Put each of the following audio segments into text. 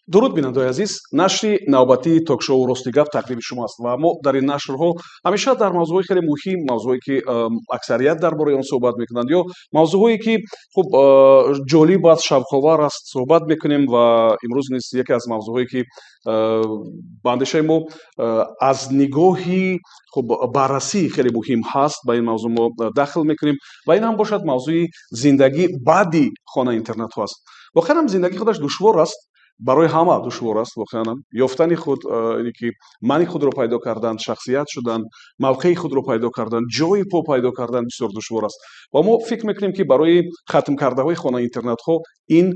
Дуруд, бинандаои азиз! Нашри навбатии ток-шоу «Рости гап» тақдими шумо аст ва мо дар ин нашрҳо ҳамеша дар мавзӯъҳои хеле муҳим, мавзӯъҳое ки аксарият дар бораи он суҳбат мекунанд ё мавзӯъҳое ки, хуб, ҷолиб аст, шавқовар аст, суҳбат мекунем. Ва имрӯз низ яке аз мавзӯъҳое ки ба андешаи мо аз нигоҳи, хуб, баррасӣ хеле муҳим ҳаст, ба ин мавзӯъ мо дахл мекунем ва ин ҳам бошад мавзӯи зиндагӣ баъди хонаи интернатҳо аст. Воқеан ҳам зиндагӣ худаш душвор аст, барои ҳама душвор аст. Воқеан ҳам ёфтани худ, ине ки мани худро пайдо кардан, шахсият шудан, мавқеи худро пайдо кардан, ҷои по пайдо кардан бисёр душвор аст. Ва мо фикр мекунем, ки барои хатмкардаҳои хонаи интернатҳо ин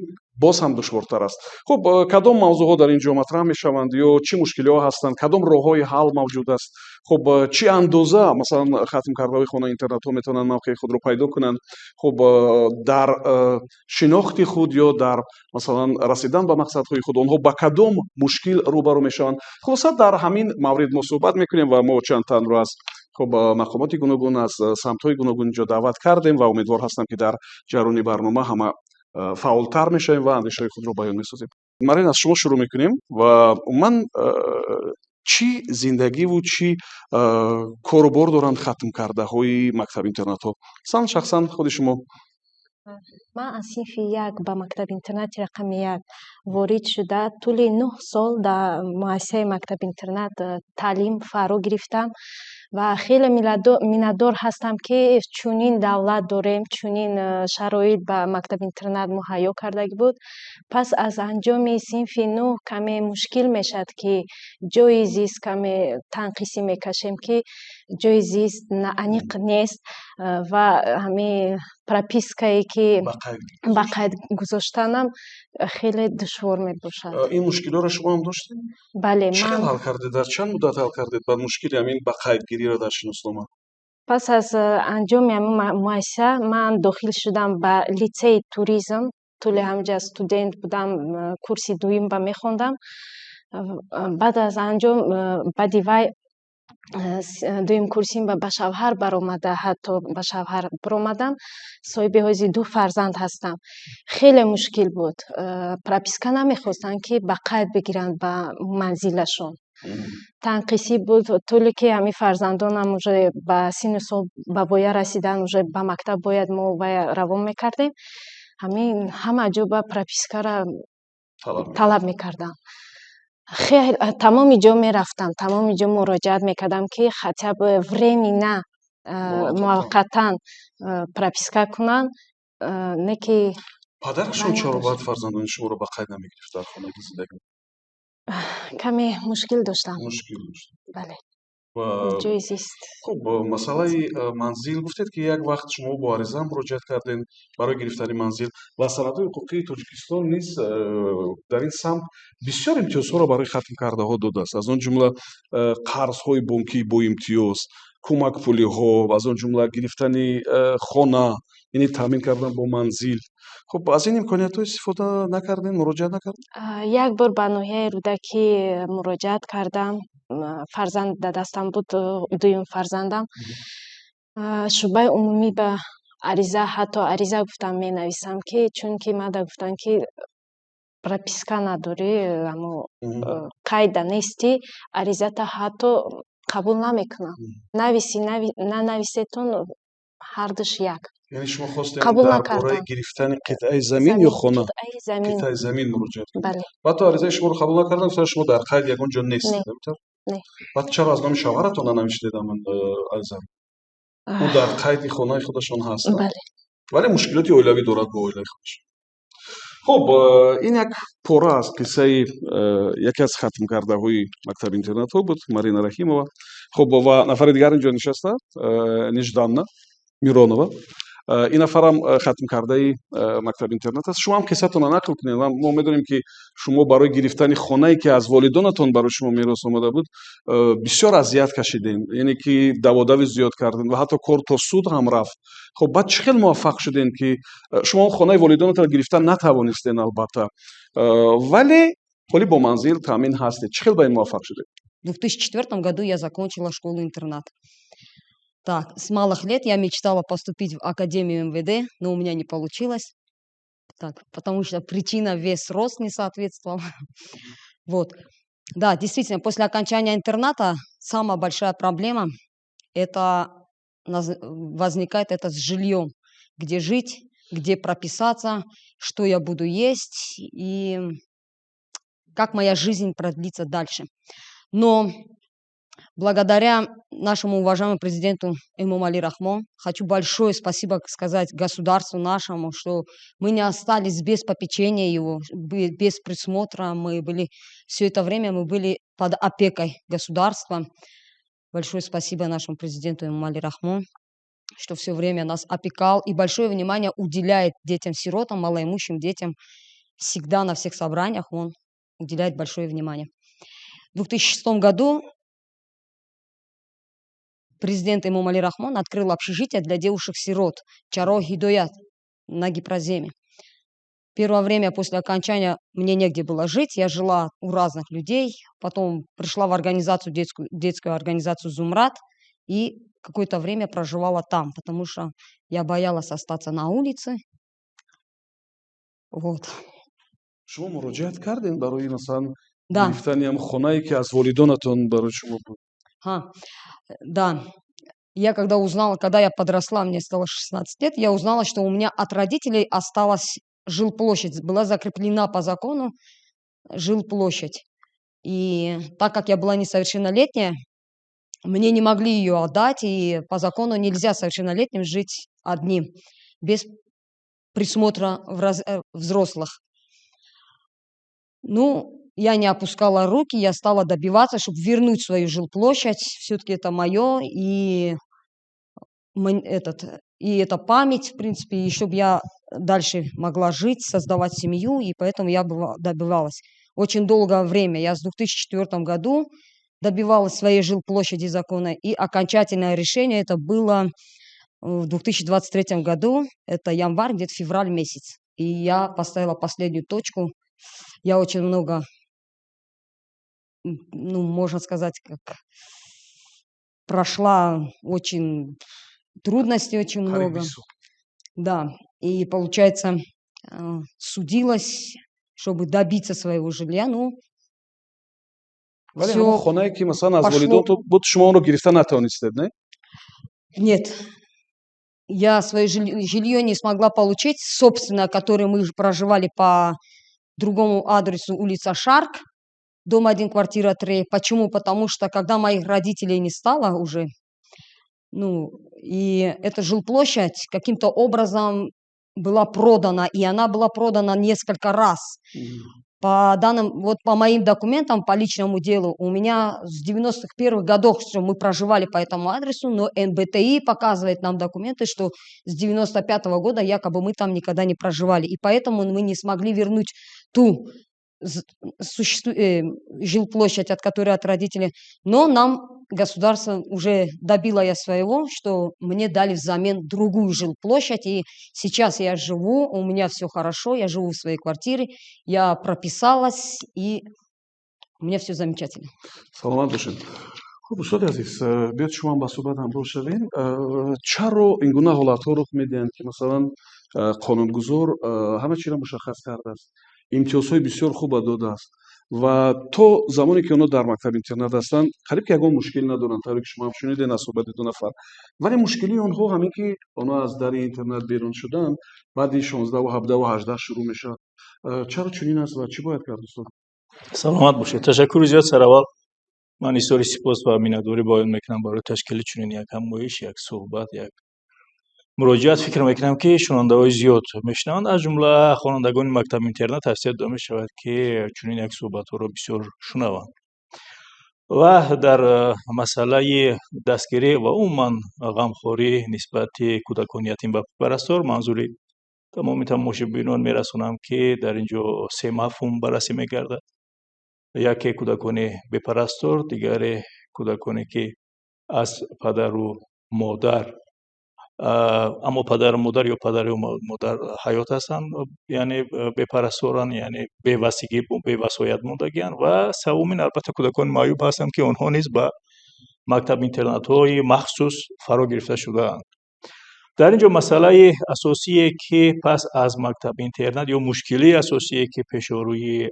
боз ҳам душвортар аст. Хуб, кадом мавзӯъҳо дар ин ҷо матраҳ мешаванд ё чӣ мушкилиҳо ҳастанд, кадом роҳҳои ҳал мавҷуд аст, хуб, чӣ андоза, масалан, хатмкардаҳои хонаи интернатҳо метавонанд мавқеи худро пайдо кунанд, хуб, дар шинохти худ ё дар, масалан, расидан ба мақсадҳои худ онҳо ба кадом мушкил рӯбарӯ мешаванд. Хулоса, дар ҳамин маврид мо суҳбат мекунем ва мо чанд танро аз, хуб, мақомоти гуногун, аз самтҳои гуногун инҷо даъват кардем ва умедвор ҳастам, ки дар ҷараёни барнома ҳама фаъолтар мешавем ва андешаҳои худро баён месозем. Марин, аз шумо шурӯъ мекунем. Ва умуман чӣ зиндагиву чӣ кору бор доранд хатмкардаҳои мактаби интернатҳо, масалан, шахсан худи шумо? Ман аз синфи як ба мактаби интернати рақами як ворид шуда, тӯли 9 сол дар муассисаи мактаби интернат таълим фаро гирифтам ва хеле миннатдор ҳастам, ки чунин давлат дорем, чунин шароит ба мактаби интернат муҳайё кардагӣ буд. Пас аз анҷоми синфи нӯҳ каме мушкил мешавад, ки ҷои зист, каме танқисӣ мекашем, ки ҷои зист аниқ нест ва ҳамин пропискае ки ба қайд гузоштанам хеле душвор мебошад. Ин мушкилиҳоро шумо ҳам доштед? Бале. Чӣ хел ҳал кардед, дар чанд муддат ҳал кардед баъд мушкили ҳамин ба қайдгириро дар шиноснома? Пас аз анҷоми ҳамин муассиса ман дохил шудам ба литсеи туризм. Тӯли ҳамҷа студент будам, курси дуюм ба мехондам. Баъд аз анҷом, баъди вай дуюм курсим ба шавҳар баромада, ҳатто ба шавҳар баромадам, соҳиби ҳози ду фарзанд ҳастам. Хеле мушкил буд, прописка намехостанд, ки ба қайд бигиранд ба манзилашон. Танқисӣ буд, тӯле ки ҳамин фарзандонам уже ба синну сол ба воя расидан, уже ба мактаб бояд мо вая равон мекардем, ҳамин ҳама ҷо ба пропискара талаб мекарданд. Тамоми ҷо мерафтам, тамоми ҷо муроҷиат мекардам, ки хотя бы временно, муваққатан прописка кунанд, не ки. Падарашон чаро баъд фарзандони шуморо ба қайд намегирифт дар хонаги зиндагӣ? Каме мушкил доштам. Мушкил дошт. Бале, ҷои зист. Хуб, масъалаи манзил, гуфтед, ки як вақт шумо бо ариза муроҷиат кардем барои гирифтани манзил ва санадҳои ҳуқуқии Тоҷикистон низ дар ин самт бисёр имтиёзҳоро барои хатмкардаҳо додааст, аз он ҷумла қарзҳои бонкӣ бо имтиёз, кӯмакпулиҳо, аз он ҷумла гирифтани хона, яъне таъмин кардан бо манзил. Хуб, аз ин имкониятҳо истифода накардем, муроҷиат накардем? Як бор ба ноҳияи Рӯдакӣ муроҷиат кардам. Фарзанд дар дастам буд, дуюм фарзандам. Шӯъбаи умумӣ ба ариза, ҳатто ариза гуфтам, менависам, ки чунки мада гуфтанд, ки прописка надорӣ, амо қайда нестӣ, аризата ҳатто қабул намекунам. Нависи, нанависетон, ҳардуш як. Яъне шумо хостем Қабул дар накардам. бораи гирифтани қитъаи замин ё хона? Қитъаи замин. Қитъаи замин муроҷиат кардед. Бале. Баъд то аризаи шуморо қабул накарданд, гуфтанд, шумо дар қайд ягон ҷо нестед. Не. Не. Баъд чаро аз номи шавҳаратон нанавиштед ҳамин аризаро? Ӯ дар қайди хонаи худашон ҳаст. Бале. Вале мушкилоти оилавӣ дорад бо оилаи худаш. Хуб, ин як пора аз қиссаи яке аз хатмкардаҳои мактаби интернатҳо буд, Марина Раҳимова. Хуб, ва нафари дигар инҷо нишаста, Нижданна Миронова. Ин нафарам хатмкардаи мактаби интернат аст. Шумо ҳам қиссатонро нақл кунед. Мо медонем, ки шумо барои гирифтани хонае, ки аз волидонатон барои шумо мерос омада буд, бисёр азият кашидем, яъне ки даводави зиёд кардем ва ҳатто кор то суд ҳам рафт. Хуб, баъд чӣ хел муваффақ шудем, ки шумо хонаи волидонатонро гирифтан натавонистем, албатта, вале ҳоли бо манзил таъмин ҳастед? Чӣ хел ба ин муваффақ шудед? В 2004 году я закончила школу-интернат. Так, с малых лет я мечтала поступить в Академию МВД, но у меня не получилось. Так, потому что причина: вес, рост не соответствовал. Вот. Да, действительно, после окончания интерната самая большая проблема это возникает это с жильем. Где жить, где прописаться, что я буду есть и как моя жизнь продлится дальше. Но благодаря нашему уважаемому президенту Эмомали Рахмон, хочу большое спасибо сказать государству нашему, что мы не остались без попечения его, без присмотра. Мы были все это время мы были под опекой государства. Большое спасибо нашему президенту Эмомали Рахмон, что все время нас опекал и большое внимание уделяет детям-сиротам, малоимущим детям. Всегда на всех собраниях он уделяет большое внимание. В 2006 году президент Эмомали Рахмон открыл общежитие для девушек-сирот Чароғи Ҳидоят на Гипроземе. Первое время после окончания мне негде было жить, я жила у разных людей, потом пришла в организацию, детскую организацию «Зумрат» и какое-то время проживала там, потому что я боялась остаться на улице. Вот. Шумо муроҷиат кардем барои, масалан, Да. гирифтани ҳам хонае, ки аз волидонатон барои шумо буд? Ха, да. Я когда узнала, когда я подросла, мне стало 16 лет, я узнала, что у меня от родителей осталась жилплощадь, была закреплена по закону жилплощадь. И так как я была несовершеннолетняя, мне не могли ее отдать, и по закону нельзя совершеннолетним жить одним, без присмотра взрослых. Ну, я не опускала руки, я стала добиваться, чтобы вернуть свою жилплощадь. Все-таки это мое, и этот, и это память, в принципе, и чтобы я дальше могла жить, создавать семью, и поэтому я добивалась. Очень долгое время, я с 2004 году добивалась своей жилплощади закона, и окончательное решение это было в 2023 году, это январь, где-то февраль месяц. И я поставила последнюю точку. Я очень много, ну, можно сказать, как прошла очень трудностей очень много. Да, и получается, судилась, чтобы добиться своего жилья, ну, вале ҳамон хонае, ки масалан аз волидонтон буд, шумо онро гирифта натавонистед, не? Нет, я свое жилье не смогла получить, собственно, которое мы проживали по другому адресу, улица Шарк, дом 1, квартира 3. Почему? Потому что, когда моих родителей не стало уже, ну, и эта жилплощадь каким-то образом была продана, и она была продана несколько раз. По данным, вот по моим документам, по личному делу, у меня с 90-х первых годов, что мы проживали по этому адресу, но НБТИ показывает нам документы, что с 95-го года якобы мы там никогда не проживали. И поэтому мы не смогли вернуть ту жилплощадь, от которой от родителей. Но нам государство уже добила я своего, что мне дали взамен другую жилплощадь. И сейчас я живу, у меня все хорошо, я живу в своей квартире, я прописалась, и у меня все замечательно. Саломат бошед. Хуб, устоди азиз, биёд, шумо ҳам ба суҳбат ҳамроҳ шавем. Чаро ин гуна ҳолатҳо рух медиҳанд, ки масалан қонунгузор ҳама чиро мушаххас кардааст, имтиёзҳои бисёр хуба додааст ва то замоне ки онҳо дар мактаб интернат ҳастанд, қариб ки ягон мушкил надоранд, тавре ки шумо ҳам шунидед аз суҳбати ду нафар, вале мушкилии онҳо ҳамин, ки онҳо аз дари интернат берун шуданд, баъди 16-ву 17-ву 18 шурӯъ мешавад? Чаро чунин аст ва чӣ бояд кард, устод? Саломат бошед, ташаккури зиёд. Сараввал ман изҳори сипос ва миннатдорӣ баён мекунам барои ташкили чунин як ҳамоиш, як суҳбат, як муроҷиат. Фикр мекунам, ки шунавандаҳои зиёд мешунаванд, аз ҷумла хонандагони мактаби интернат. Тавсия дода мешавад, ки чунин як суҳбатҳоро бисёр шунаванд. Ва дар масъалаи дастгирӣ ва умуман ғамхорӣ нисбати кӯдакони ятим ва бепарастор манзури тамоми тамошобинон мерасонам, ки дар ин ҷо се мафҳум баррасӣ мегардад: яке кӯдакони бепарастор, дигаре кӯдаконе, ки аз падару модар, аммо падару модар ё падару модар ҳаёт ҳастанд, яъне бепарасторанд, яъне бевасигӣ, бевасоят мондагианд, ва севумин албатта кӯдакони маъюб ҳастанд, ки онҳо низ ба мактаб интернатҳои махсус фаро гирифта шудаанд. Дар ин ҷо масъалаи асосие, ки пас аз мактаб-интернат ё мушкилии асосие, ки пешорӯи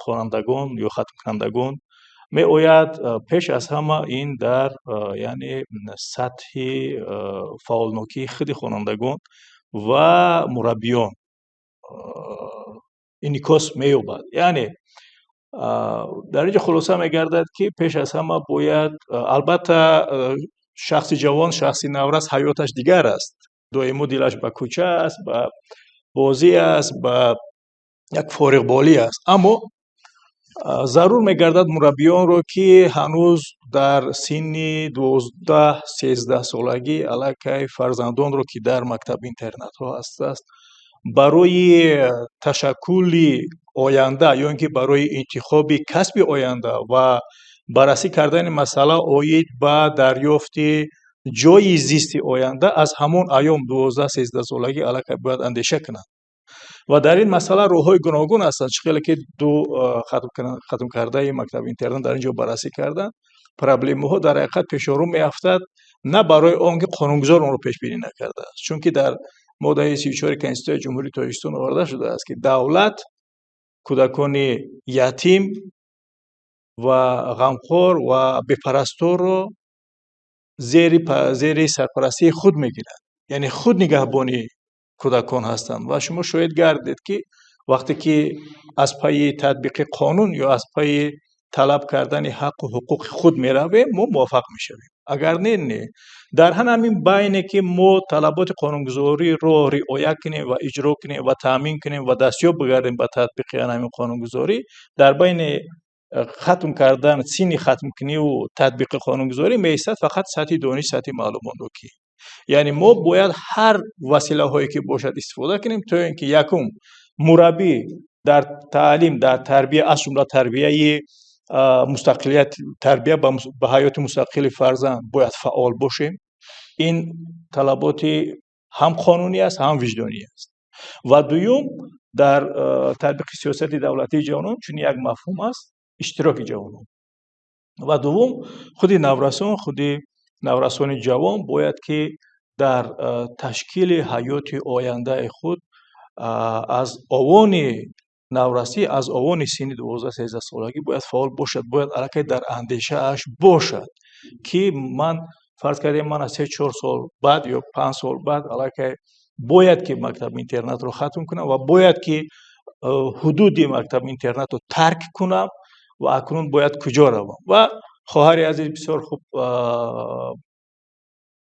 хонандагон ё хатмкунандагон меояд, пеш аз ҳама ин дар, яъне, сатҳи фаъолнокии худи хонандагон ва мураббиён инъикос меёбад. Яъне дар ин ҷо хулоса мегардад, ки пеш аз ҳама бояд, албатта, шахси ҷавон, шахси наврас ҳаёташ дигар аст, доимо дилаш ба кӯча аст, ба бозӣ аст, ба як фориғболӣ аст, аммо зарур мегардад мураббиёнро, ки ҳанӯз дар синни 12-13 солагӣ аллакай фарзандонро, ки дар мактаб-интернатҳо ҳастааст, барои ташаккули оянда ё ин ки барои интихоби касби оянда ва баррасӣ кардани масъала оид ба дарёфти ҷойи зисти оянда аз ҳамон айём, 12-13 солагӣ, аллакай бояд андеша кунанд. Ва дар ин масъала роҳҳои гуногун ҳастанд. Чӣ хеле ки ду хатмкардаи мактаби интернат дар ин ҷо баррасӣ карданд, проблемаҳо дар ҳақиқат пешорӯ меафтад, на барои он ки қонунгузор онро пешбинӣ накардааст, чунки дар моддаи 34-и Конститутсияи Ҷумҳурии Тоҷикистон оварда шудааст, ки давлат кӯдакони ятим ва ғамхор ва бепарасторро зери сарпарастии худ мегирад, яъне худ нигаҳбони кӯдакон ҳастанд. Ва шумо шоҳид гардед, ки вақте ки аз пайи татбиқи қонун ё аз пайи талаб кардани ҳаққу ҳуқуқи худ меравем, мо муваффақ мешавем, агар не, не. Дар ҳамин байне ки мо талаботи қонунгузориро риоя кунем ва иҷро кунем ва таъмин кунем ва дастёб бигардем ба татбиқи ҳамин қонунгузорӣ, дар байни хатм кардан, синни хатмкуниву татбиқи қонунгузорӣ меистад фақат сатҳи дониш, сатҳи маълумотнокӣ. Яъне мо бояд ҳар василаҳое ки бошад, истифода кунем, то ин ки якум, мураббӣ дар таълим, дар тарбия, аз ҷумла тарбияи мустақилият, тарбия ба ҳаёти мустақили фарзанд бояд фаъол бошем. Ин талаботи ҳам қонунӣ аст, ҳам виҷдонӣ аст. Ва дуюм, дар татбиқи сиёсати давлатии ҷавонон чунин як мафҳум аст: иштироки ҷавонон. Ва дуввум, худи наврасон, худи наврасони ҷавон бояд ки дар ташкили ҳаёти ояндаи худ аз овони наврасӣ, аз овони синни 12-13 солагӣ бояд фаъол бошад, бояд аллакай дар андешааш бошад, ки ман, фарз кардем, ман аз 3-4 сол баъд ё 5 сол баъд аллакай бояд ки мактаби интернатро хатм кунам ва бояд ки ҳудуди мактаби интернатро тарк кунам ва акнун бояд куҷо равам. Ва хоҳари азиз бисёр хуб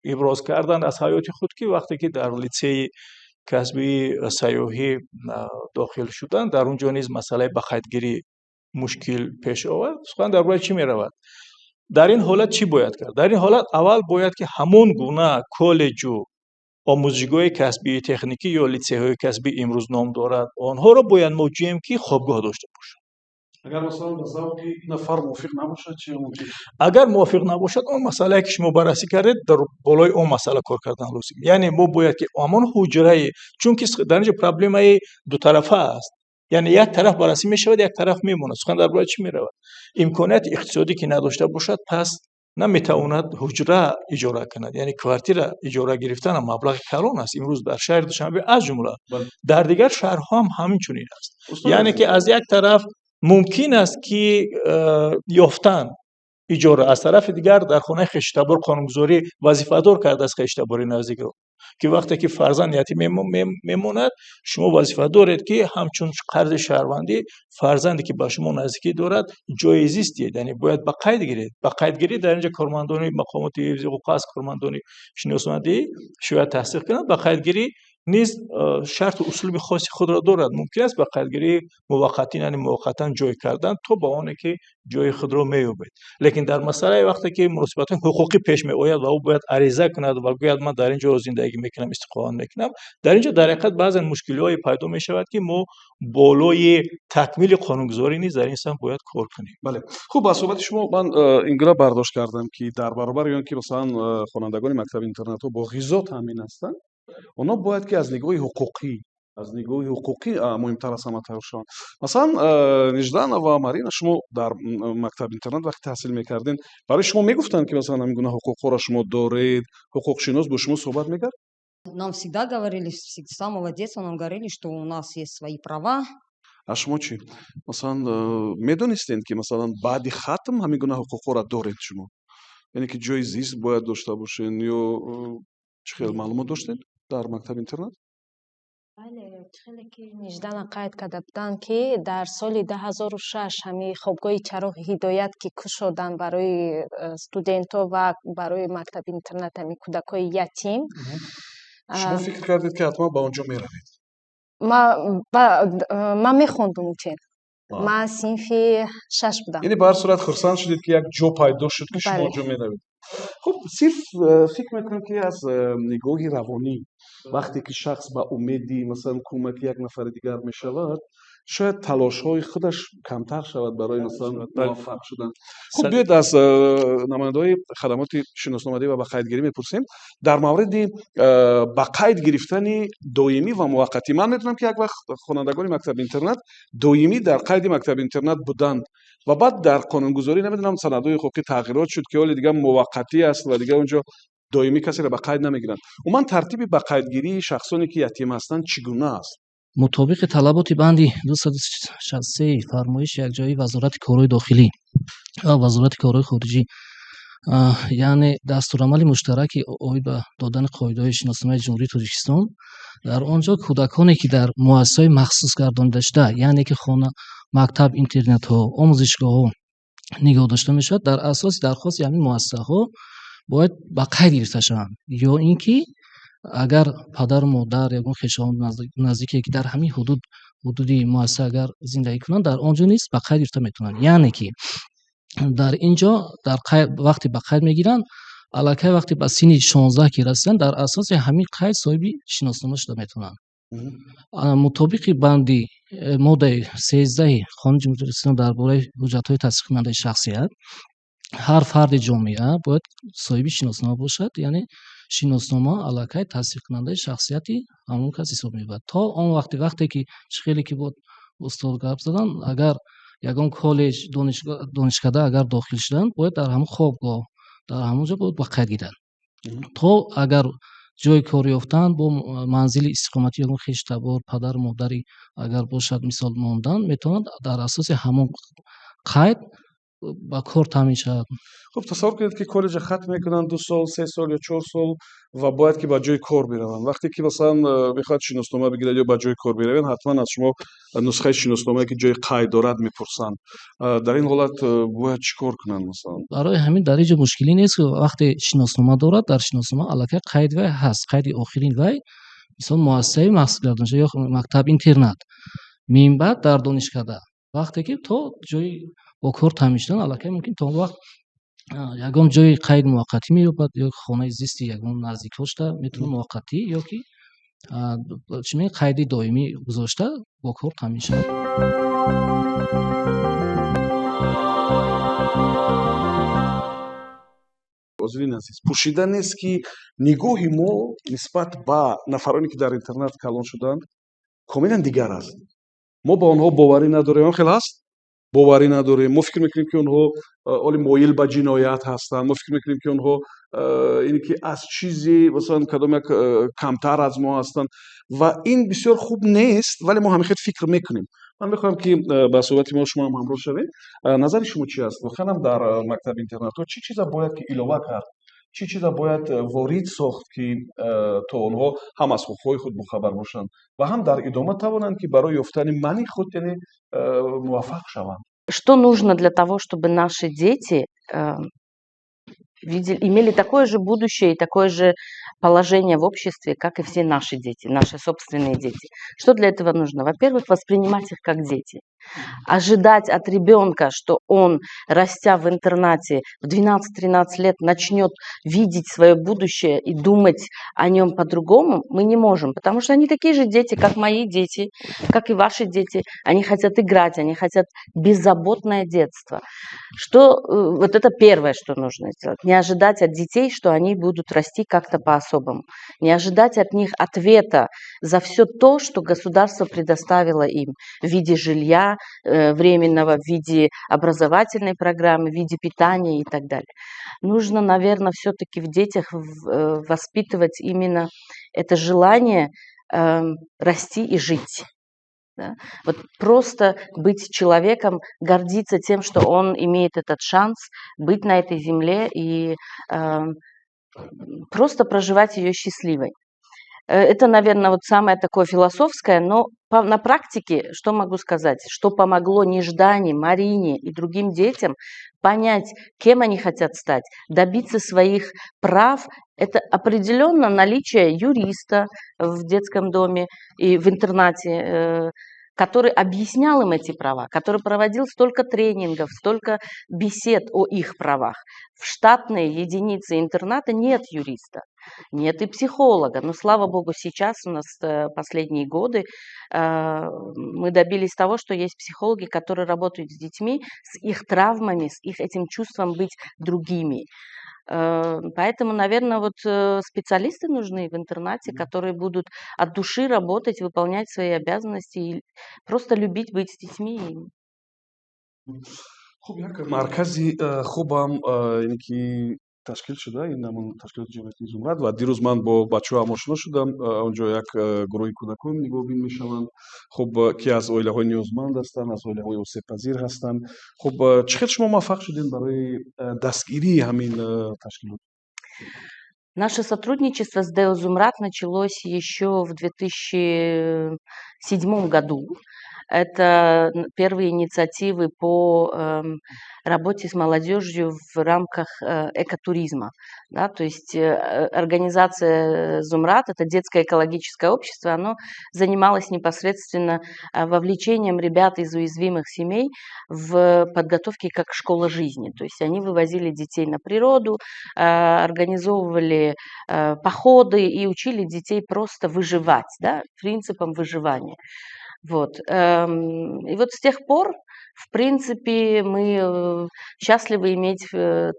иброз карданд аз ҳаёти худ, ки вақте ки дар литсеи касбии сайёҳӣ дохил шуданд, дар он ҷо низ масъалаи ба қайдгирӣ мушкил пеш овард. Сухан дар бораи чӣ меравад? Дар ин ҳолат чӣ бояд кард? Дар ин ҳолат аввал бояд ки ҳамон гуна коллеҷу омӯзишгоҳи касбии техникӣ ё литсейҳои касбӣ имрӯз ном дорад, онҳоро бояд мо ҷӯем, ки хобгоҳ дошта бошад. Агар, масалан, ба завқи нафар мувофиқ набошад, чӣ мумкин? Агар мувофиқ набошад, он масъалае ки шумо баррасӣ кардед, дар болои он масъала кор кардан лозим. Яъне мо бояд ки ҳамон ҳуҷраи, чунки дар ин ҷо проблемаи дутарафа аст, яъне як тараф баррасӣ мешавад, як тараф мемонад. Сухан дар бораи чӣ меравад? Имконияти иқтисодӣ ки надошта бошад, пас наметавонад ҳуҷра иҷора кунад, яъне квартира иҷора гирифтан маблағи калон аст имрӯз дар шаҳри Душанбе, аз ҷумла дар дигар шаҳрҳо ҳам ҳамин чунин аст. Яъне ки аз як тараф мумкин аст, ки ёфтан иҷора, аз тарафи дигар дар хонаи хештабор қонунгузорӣ вазифадор кардааст хештабори наздикро, ки вақте ки фарзанд ятим мемонад, шумо вазифа доред, ки ҳамчун қарзи шаҳрвандӣ фарзанде ки ба шумо наздикӣ дорад, ҷои зист диҳед, яъне бояд ба қайд гиред. Ба қайдгирӣ дар инҷа кормандони мақомоти ҳифзи ҳуқуқ аст, кормандони шиносомадӣ шояд тасдиқ кунанд. Ба қайдгирӣ низ шарту услуби хоси худро дорад. Мумкин аст ба қайдгирии муваққатӣ, яъне муваққатан ҷой кардан, то ба оне ки ҷои худро меёбед. Лекин дар масъалаи вақте ки муносибатҳои ҳуқуқӣ пеш меояд ва ӯ бояд ариза кунад ва гӯяд: «Ман дар ин ҷо зиндагӣ мекунам, истиқомат мекунам», дар ин ҷо дар ҳақиқат баъзан мушкилиҳое пайдо мешавад, ки мо болои такмили қонунгузорӣ низ дар ин самт бояд кор кунем. Бале, хуб, аз суҳбати шумо ман ин гуна бардошт кардам, ки дар баробари он ки, масалан, хонандагони мактаби интернатҳо бо ғизо таъмин ҳастанд, онҳо бояд ки аз нигоҳи ҳуқуқӣ муҳимтар аз ҳама тайёр шаванд. Масалан, Ниждана ва Марина, шумо дар мактаб интернат вақте таҳсил мекардем, барои шумо мегуфтанд, ки масалан ҳамин гуна ҳуқуқҳоро шумо доред? Ҳуқуқшинос бо шумо суҳбат мекард? Нам всегда говорили, с самого детства нам говорили, что у нас есть свои права. А шумо чӣ, масалан, медонистед, ки, масалан, баъди хатм ҳамин гуна ҳуқуқҳоро доред шумо, яъне ки ҷои зист бояд дошта бошед ё чӣ хел маълумот доштед дар мактаби интернат? Бале, хеле ки Ниждана қайд карда буданд, ки дар соли 2006 ҳамин хобгоҳи Чароғи ҳидоят, ки кушоданд барои студентҳо ва барои мактаби интернат, ҳамин кӯдакҳои ятим. Шумо фикр кардед, ки ҳатман ба он ҷо меравед? Ман мехондум учен, ман синфи шаш будам. Яъне ба ҳар сурат хурсанд шудед, ки як ҷо пайдо шуд, ки шумо он ҷо меравед. Хуб, сирф фикр мекунам, ки аз нигоҳи равонӣ, вақте ки шахс ба умеди, масалан, кӯмаки як нафари дигар мешавад, шояд талошҳои худаш камтар шавад барои, масалан, муваффақ шудан. Хуб, биёед, аз намояндаҳои хадамоти шиносномадиҳӣ ва ба қайдгирӣ мепурсем дар мавриди ба қайд гирифтани доимӣ ва муваққатӣ. Ман медонам, ки як вақт хонандагони мактаби интернат доимӣ дар қайди мактаби интернат буданд ва баъд дар қонунгузорӣ, намедонам, санадҳои ҳуқуқӣ тағйирот шуд, ки ҳоли дигар муваққатӣ аст ва дигар он ҷо доимӣ касеро ба қайд намегиранд. Умуман, тартиби ба қайдгирии шахсоне, ки ятим ҳастанд, чӣ гуна аст? Мутобиқи талаботи банди 263 фармоиши якҷоии Вазорати корҳои дохилӣ ва Вазорати корҳои хориҷӣ, яъне дастурамали муштараки оид ба додани қоидаҳои шиносномаи Ҷумҳурии Тоҷикистон, дар он ҷо кӯдаконе, ки дар муассисаҳои махсус гардонида шуда, яъне ки хона, мактаб интернатҳо, омӯзишгоҳҳо нигоҳ дошта мешавад, дар асоси дархости ҳамин муассисаҳо бояд ба қайд гирифта шаванд ё ин ки агар падару модар, ягон хешованди наздике, ки дар ҳамин ҳудуди муассиса агар зиндагӣ кунанд, дар он ҷо низ ба қайд гирифта метавонанд. Яъне ки дар ин ҷо дар вақте ба қайд мегиранд, аллакай вақте ба синни 16 ки расиданд, дар асоси ҳамин қайд соҳиби шиноснома шуда метавонанд. Мутобиқи банди моддаи 13-и Қонуни Ҷумҳурии Тоҷикистон дар бораи ҳуҷҷатҳои тасдиқкунандаи шахсият, ҳар фарди ҷомеа бояд соҳиби шиноснома бошад, яъне шиноснома аллакай тасдиқкунандаи шахсияти ҳамон кас ҳисоб меёбад. То он вақте ки чӣ хеле ки бод устод гап заданд, агар ягон коллеҷ, донишкада агар дохил шуданд, бояд дар ҳамон хобгоҳ, дар ҳамон ҷо бояд ба қайд гиранд, то агар ҷои кор ёфтанд, бо манзили истиқоматии ягон хешу табор, падару модари агар бошад, мисол, мондан метавонанд, дар асоси ҳамон қайд ба кор таъмин шавад. Хуб, тасаввур кунед, ки коллеҷа хатм мекунанд, 2 сол, 3 сол ё 4 сол, ва бояд ки ба ҷои кор бираванд. Вақте ки, масалан, мехоҳад шиноснома бигирад ё ба ҷои кор бираванд, ҳатман аз шумо нусхаи шиносномае, ки ҷои қайд дорад, мепурсанд. Дар ин ҳолат бояд чӣ кор кунанд, масалан? Барои ҳамин дар ин ҷо мушкилӣ нест. Вақте шиноснома дорад, дар шиноснома аллакай қайд вай ҳаст, қайди охирин вай, мисол, муассисаи махсусгардоншуда ё мактаб интернат, минбаъд дар донишкада, вақте ки то ҷои бо кор таъмин шудан, аллакай мумкин то он вақт ягон ҷои қайд муваққатӣ меёбад ё хонаи зисти ягон наздикҳо шуда метавонад муваққатӣ ё ки чӣ мегӯянд, қайди доимӣ гузошта, бо кор таъмин шавад. Ҳозирин азиз, пӯшида нест, ки нигоҳи мо нисбат ба нафароне, ки дар интернат калон шуданд, комилан дигар аст. Мо ба онҳо боварӣ надорем. Ҳам хел ҳаст, боварӣ надорем. Мо фикр мекунем, ки онҳо оли моил ба ҷиноят ҳастанд. Мо фикр мекунем, ки онҳо ине ки аз чизе, масалан, кадом як камтар аз мо ҳастанд, ва ин бисёр хуб нест, вале мо ҳамин хел фикр мекунем. Ман мехоҳам, ки ба суҳбати мо шумо ҳам ҳамроҳ шавед. Назари шумо чи аст? Воқеан ҳам дар мактаби интернатҳо чӣ чиза бояд ки илова кард, чӣ чиза бояд ворид сохт, ки то онҳо ҳам аз ҳуқуқҳои худ бохабар бошанд ва ҳам дар идома тавонанд, ки барои ёфтани мани худ, яъне, муваффақ шаванд? Что нужно для того, чтобы наши дети видели, имели такое же будущее и такое же положение в обществе, как и все наши дети, наши собственные дети? Что для этого нужно? Во-первых, воспринимать их как дети. Ожидать от ребенка, что он, растя в интернате, в 12-13 лет начнет видеть свое будущее и думать о нем по-другому, мы не можем, потому что они такие же дети, как мои дети, как и ваши дети. Они хотят играть, они хотят беззаботное детство. Что, вот это первое, что нужно сделать. Не ожидать от детей, что они будут расти как-то по-особому. Не ожидать от них ответа за все то, что государство предоставило им в виде жилья. жилья временного, в виде образовательной программы, в виде питания и так далее. Нужно, наверное, все-таки в детях воспитывать именно это желание расти и жить. Да? Вот просто быть человеком, гордиться тем, что он имеет этот шанс быть на этой земле и просто проживать ее счастливой. Это, наверное, вот самое такое философское, но на практике, что могу сказать, что помогло Неждане, Марине и другим детям понять, кем они хотят стать, добиться своих прав, это определенно наличие юриста в детском доме и в интернате, который объяснял им эти права, который проводил столько тренингов, столько бесед о их правах. В штатной единице интерната нет юриста, нет и психолога. Но, слава богу, сейчас у нас последние годы мы добились того, что есть психологи, которые работают с детьми, с их травмами, с их этим чувством быть другими. Поэтому, наверное, вот специалисты нужны в интернате, которые будут от души работать, выполнять свои обязанности и просто любить быть с детьми. Хуб, як маркази хубам яъне ки ташкил шуда, ин ҳамон ташкилоти ҷамъиятии «Зумрад», ва дирӯз ман бо бачаҳо ҳам ошно шудам. Онҷо як гурӯҳи кӯдакон нигоҳбин мешаванд, хуб, ки аз оилаҳои ниёзманд ҳастанд, аз оилаҳои осебпазир ҳастанд. Хуб, чӣ хел шумо муваффақ шудем барои дастгирии ҳамин ташкилот? Наше сотрудничество с ДЭО «Зумрад» началось еще в 2007 году. Это первые инициативы по работе с молодежью в рамках экотуризма. Да, то есть организация «Зумрад», это детское экологическое общество, оно занималось непосредственно вовлечением ребят из уязвимых семей в подготовке как школа жизни. То есть они вывозили детей на природу, организовывали походы и учили детей просто выживать, да, принципам выживания. Вот. И вот с тех пор, в принципе, мы счастливы иметь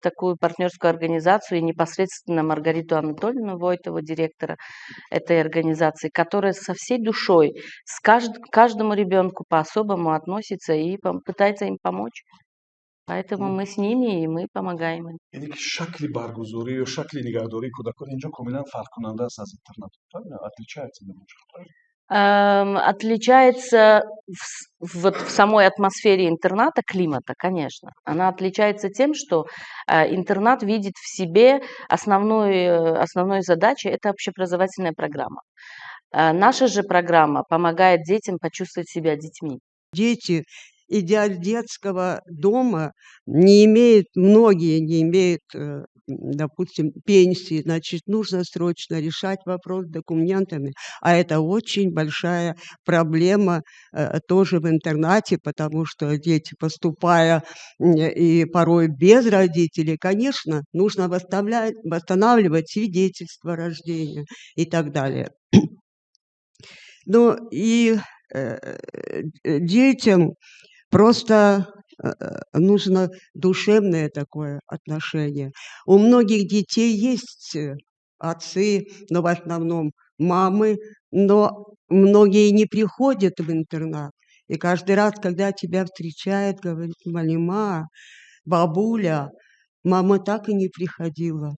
такую партнерскую организацию и непосредственно Маргариту Анатольевну Войтову, директора этой организации, которая со всей душой каждому ребенку по-особому относится и пытается им помочь. Поэтому мы с ними, и мы помогаем им. Яъне ки шакли баргузорӣ ё шакли нигаҳдории кӯдакон инҷо комилан фарқкунанда аст аз интернат, правильно? Отличается немножко, правильно? Отличается вот в самой атмосфере интерната, климата, конечно. Она отличается тем, что интернат видит в себе основной задачей — это общеобразовательная программа. Наша же программа помогает детям почувствовать себя детьми. Дети, идя из детского дома, не имеют, многие не имеют, допустим, пенсии, значит, нужно срочно решать вопрос с документами. А это очень большая проблема тоже в интернате, потому что дети, поступая и порой без родителей, конечно, нужно восстанавливать свидетельство о рождении и так далее. Ну и детям просто нужно душевное такое отношение. У многих детей есть отцы, но в основном мамы, но многие не приходят в интернат. И каждый раз, когда тебя встречает, говорит: «Малима, бабуля, мама так и не приходила.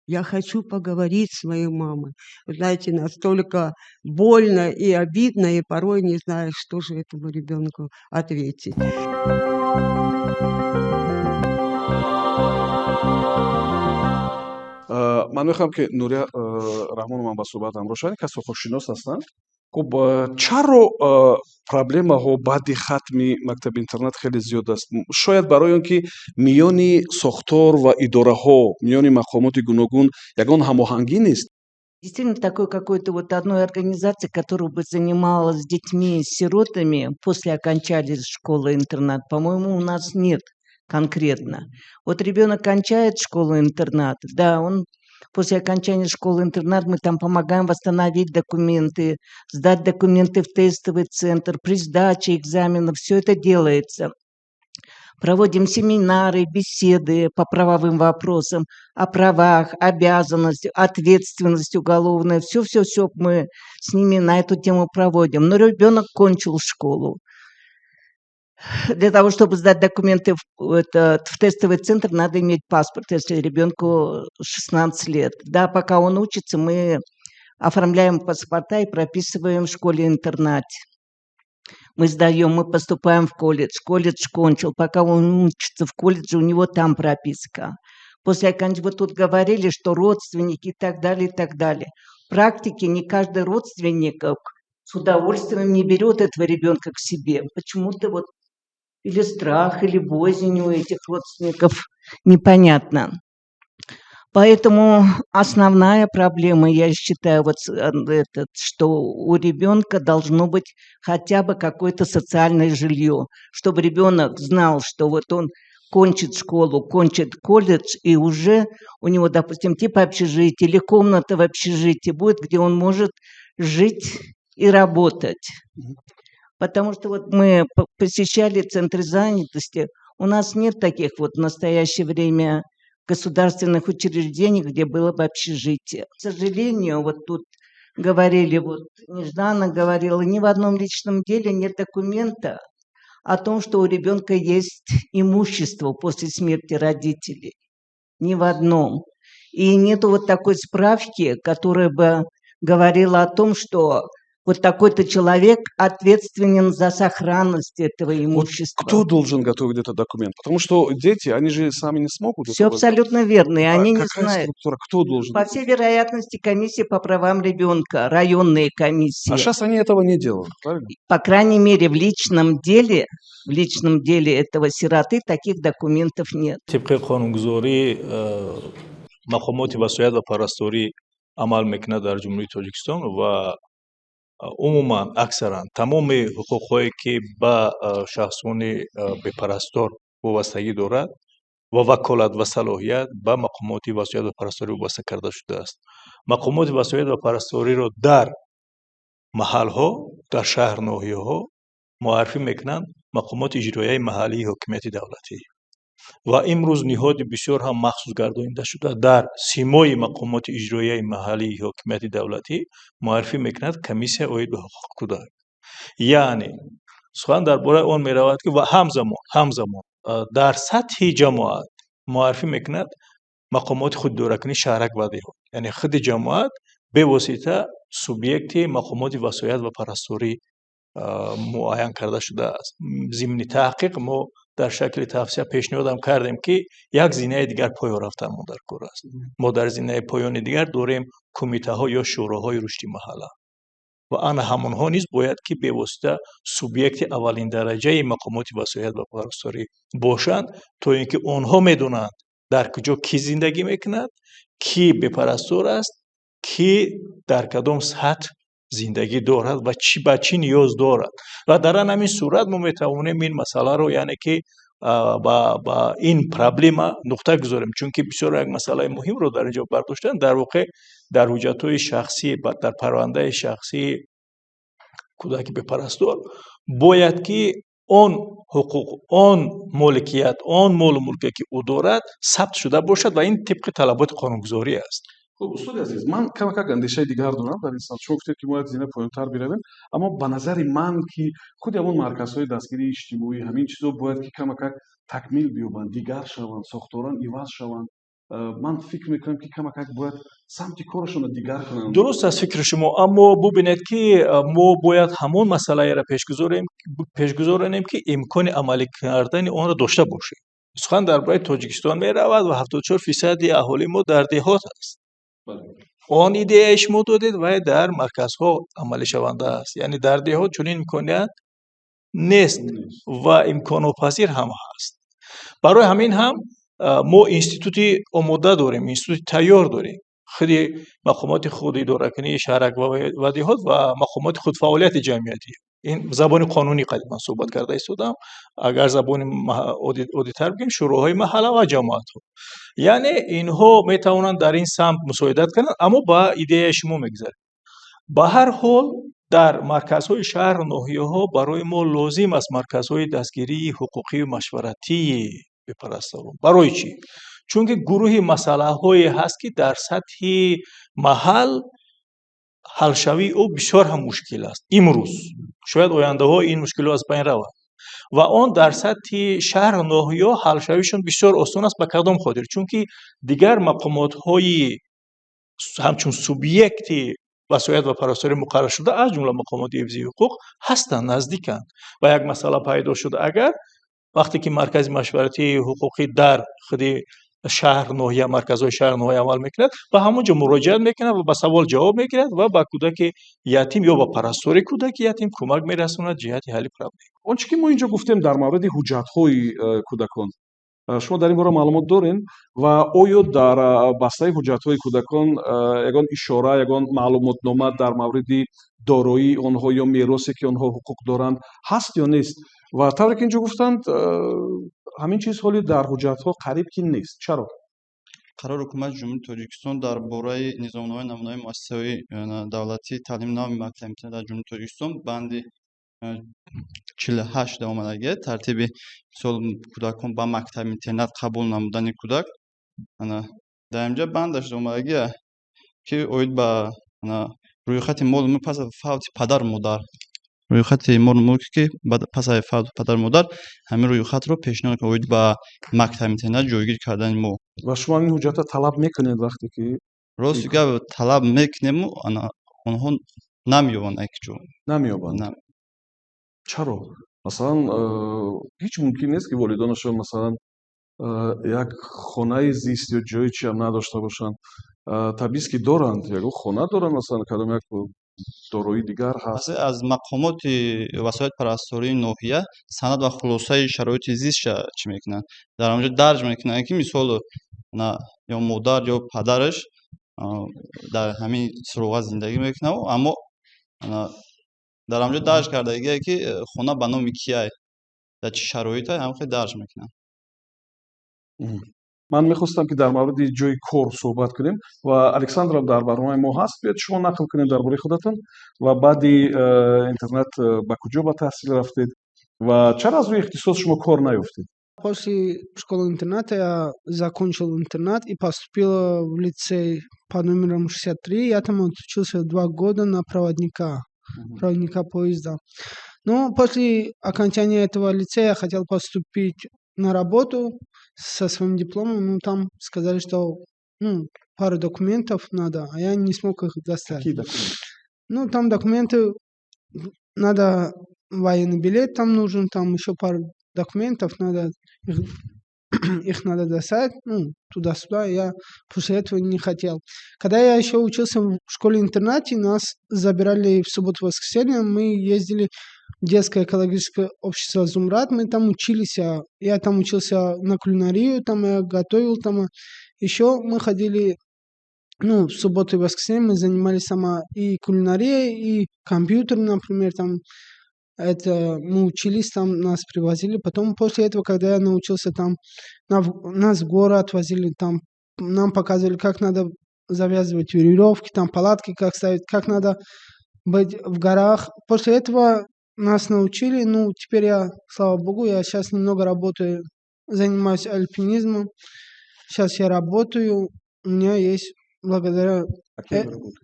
Я хочу поговорить с моей мамой». Вы знаете, настолько больно и обидно, и порой не знаешь, что же этому ребенку ответить. Ман мехоҳам, ки Нурия Раҳмонова ба суҳбат ҳамроҳ шавад, кас ҳуқуқшинос ҳастанд. Хуб, чаро проблемаҳо баъди хатми мактаби интернат хеле зиёд аст? Шояд барои он ки миёни сохтор ва идораҳо, миёни мақомоти гуногун ягон ҳамоҳангӣ нест? Действительно, такой какой-то вот одной организации, которая бы занималась детьми сиротами после окончания школы-интернат, по-моему, у нас нет конкретно. Вот ребенок кончает школу-интернат, да, он после окончания школы-интернат, мы там помогаем восстановить документы, сдать документы в тестовый центр, при сдаче экзаменов, все это делается. Проводим семинары, беседы по правовым вопросам, о правах, обязанностях, ответственность уголовная. Все-все-все мы с ними на эту тему проводим. Но ребенок кончил школу. Для того, чтобы сдать документы в тестовый центр, надо иметь паспорт, если ребенку 16 лет. Да, пока он учится, мы оформляем паспорта и прописываем в школе-интернате. Мы сдаем, мы поступаем в колледж. Колледж кончил. Пока он учится в колледже, у него там прописка. После окончания, вот тут говорили, что родственники и так далее, и так далее. В практике не каждый родственник с удовольствием не берет этого ребенка к себе. Почему-то вот или страх, или боязнь у этих родственников, непонятно. Поэтому основная проблема, я считаю, вот этот, что у ребенка должно быть хотя бы какое-то социальное жилье, чтобы ребенок знал, что вот он кончит школу, кончит колледж, и уже у него, допустим, типа общежития или комната в общежитии будет, где он может жить и работать. Потому что вот мы посещали центры занятости, у нас нет таких вот в настоящее время государственных учреждений, где было бы общежитие. К сожалению, вот тут говорили, вот Неждана говорила, ни в одном личном деле нет документа о том, что у ребенка есть имущество после смерти родителей. Ни в одном. И нету вот такой справки, которая бы говорила о том, что вот такой-то человек ответственен за сохранность этого имущества. Вот кто должен готовить этот документ? Потому что дети, они же сами не смогут. Все абсолютно верно, и они не какая знают. Структура? Кто должен? По всей вероятности, комиссия по правам ребенка, районные комиссии. А сейчас они этого не делают, правильно? По крайней мере, в личном деле этого сироты таких документов нет. Тибқи қонунгузорӣ мақомоти васоят ва парасторӣ амал мекунад дар Ҷумҳурии Тоҷикистон ва умуман аксаран тамоми ҳуқуқҳое, ки ба шахсони бепарастор вобастагӣ дорад ва ваколат ва салоҳият ба мақомоти васоят ва парасторӣ вобаста карда шудааст. Мақомоти васоят ва парасториро дар маҳалҳо, дар шаҳр, ноҳияҳо муаррифӣ мекунанд мақомоти иҷроияи маҳаллии ҳокимияти давлатӣ ва имрӯз ниҳоди бисёр ҳам махсус гардонида шуда дар симои мақомоти иҷроияи маҳаллии ҳокимияти давлатӣ муаррифӣ мекунад комиссия оид ба ҳуқуқи кӯдак. Яъне сухан дар бораи он меравад, ки ва ҳамзамон дар сатҳи ҷамоат муаррифӣ мекунад мақомоти худидоракунии шаҳрак ва деҳот, яъне худи ҷамоат бевосита субъекти мақомоти васоят ва парасторӣ муайян карда шудааст. Зимни таҳқиқ мо дар шакли тавсия пешниҳодам кардем, ки як зинаи дигар поё рафтанмон дар кор аст. Мо дар зинаи поёни дигар дорем кумитаҳо ё шӯроҳои рушди маҳалла ва ана ҳамонҳо низ бояд ки бевосита субъекти аввалиндараҷаи мақомоти васоят ва парасторӣ бошанд, то ин ки онҳо медонанд, дар куҷо кӣ зиндагӣ мекунад, кӣ бепарастор аст, кӣ дар кадом сатҳ зиндагӣ дорад ва чӣ ба чӣ ниёз дорад. Ва дар ан ҳамин сурат мо метавонем ин масъаларо, яъне ки ба ин проблема нуқта гузорем, чунки бисёр як масъалаи муҳимро дар ин ҷо бардоштанд. Дар воқеъ дар ҳуҷҷатҳои шахсӣ, дар парвандаи шахсии кӯдаки бепарастор бояд ки он ҳуқуқ, он моликият, он молу мулке, ки ӯ дорад, сабт шуда бошад ва ин тибқи талаботи қонунгузорӣ аст. Хуб, устоди азиз, ман камакак андешаи дигар дорам дар ин самт. Шумо гуфтед, ки мо як зина поёнтар биравем, аммо ба назари ман, ки худи ҳамон марказҳои дастгирии иҷтимоӣ, ҳамин чизо бояд ки камакак такмил биёбанд, дигар шаванд, сохторан иваз шаванд. Ман фикр мекунам, ки камакак бояд самти корашонро дигар кунанд. Дуруст аст фикри шумо, аммо бубинед, ки мо бояд ҳамон масъалаеро пешгузоранем, ки имкони амалӣ кардани онро дошта бошем. Сухан дар бораи Тоҷикистон меравад ва 74 фисади аҳолии мо дар деҳот аст. Он идеяе шумо додед, вай дар марказҳо амалишаванда аст, яъне дар деҳот чунин имконият нест ва имконнопазир ҳам ҳаст. Барои ҳамин ҳам мо институти омода дорем, институти тайёр дорем, худи мақомоти худидоракунии шаҳрак ва деҳот ва мақомоти худфаъолияти ҷамъиятӣ. Ин забони қонунӣ қадиман суҳбат карда истодам. Агар забони оддитар бигӯем, шӯроҳои маҳалла ва ҷамоатҳо, яъне инҳо метавонанд дар ин самт мусоидат кунанд. Аммо ба идеяи шумо мегузарем. Ба ҳар ҳол дар марказҳои шаҳру ноҳияҳо барои мо лозим аст марказҳои дастгирии ҳуқуқию машваратии бепарасторон. Барои чӣ? Чунки гурӯҳи масъалаҳое ҳаст, ки дар сатҳи маҳал ҳалшавии ӯ бисёр ҳам мушкил аст имрӯз. Шояд ояндаҳо ин мушкилҳо аз байн равад. Ва он дар сатҳи шаҳру ноҳияҳо ҳалшавишон бисёр осон аст. Ба кадом хотир? Чунки дигар мақомотҳои ҳамчун субъекти васоят ва парасторӣ муқарраршуда, аз ҷумла мақомоти ҳифзи ҳуқуқ ҳастанд, наздиканд. Ва як масъала пайдо шуд агар, вақте ки маркази машваратии ҳуқуқӣ дар худи шаҳр, ноҳия, марказҳои шаҳр, ноҳия амал мекунад, ба ҳамон ҷо муроҷиат мекунад ва ба савол ҷавоб мегирад ва ба кӯдаки ятим ё ба парастори кӯдаки ятим кӯмак мерасонад ҷиҳати ҳалли проблема. Он чӣ ки мо инҷо гуфтем дар мавриди ҳуҷҷатҳои кӯдакон, шумо дар ин бора маълумот доред ва оё дар бастаи ҳуҷҷатҳои кӯдакон ягон ишора, ягон маълумотнома дар мавриди дороии онҳо ё меросе, ки онҳо ҳуқуқ доранд, ҳаст ё нест? Ва тавре ки инҷо гуфтанд, ҳамин чиз ҳоли дар ҳуҷҷатҳо қариб ки нест. Чаро? Қарори Ҳукумати Ҷумҳурии Тоҷикистон дар бораи низомномаи намунаи муассисаҳои давлатии таълими нави мактаби дар Ҷумҳурии Тоҷикистон, банди 48 омадагия, тартиби, мисол, кӯдакон ба мактаби интернат қабул намудани кӯдак. Дар инҷа бандаш омадагия, ки оид ба рӯйхати молу мулк пас аз фавти падару модар, рӯйхати молу мулке, ки пас аз фавти падару модар, ҳамин рӯйхатро пешниҳод оид ба мактаби интернат ҷойгир кардани мо. Ва шумо ҳамин ҳуҷҷатро талаб мекунед вақте ки? Рости гап, талаб мекунему, онҳо намеёбанд як ҷо. Намеёбанд? Чаро? Масалан, ҳеҷ мумкин нест, ки волидонашон, масалан, як хонаи зист ё ҷои чиам надошта бошанд? Табиист, ки доранд, ягон хона доранд, масалан, кадом як дороии дигар ҳаст. Аз мақомоти васоят парастории ноҳия санад ва хулосаи шароити зистша чӣ мекунанд, дар ҳамонҷо дарҷ мекунанд, ки мисол, ё модар ё падараш дар ҳамин суроға зиндагӣ мекунад, аммо дар ҳамонҷо дарҷ кардагие, ки хона ба номи кияй, дар чӣ шароите, ҳамхел дарҷ мекунанд. Ман мехостам, ки дар мавриди ҷои кор суҳбат кунем ва Александрам дар барномаи мо ҳаст. Биёед, шумо нақл кунед дар бораи худатон ва баъди интернат ба куҷо ба таҳсил рафтед ва чаро аз рӯи ихтисос шумо кор наёфтед? После школы-интерната я закончил интернат и поступил в лицей под номером 63. Я там отучился 2 года на проводника, проводника поезда. Но после окончания этого лицея я хотел поступить на работу со своим дипломом, ну, там сказали, что, ну, пару документов надо, а я не смог их достать. Какие документы? Ну, там документы надо, военный билет там нужен, там еще пару документов надо, их надо достать, ну, туда-сюда, я после этого не хотел. Когда я еще учился в школе-интернате, нас забирали в субботу-воскресенье, мы ездили в детское экологическое общество «Зумрад», мы там учились, я там учился на кулинарию, там я готовил, там еще мы ходили, ну, в субботу и воскресенье мы занимались сама и кулинарией, и компьютер, например, там, это мы учились там, нас привозили. Потом после этого, когда я научился там, нас в горы отвозили, там нам показывали, как надо завязывать веревки, там палатки, как ставить, как надо быть в горах. После этого нас научили, ну, теперь я, слава богу, я сейчас немного работаю, занимаюсь альпинизмом. Сейчас я работаю, у меня есть благодаря. А кем вы работаете?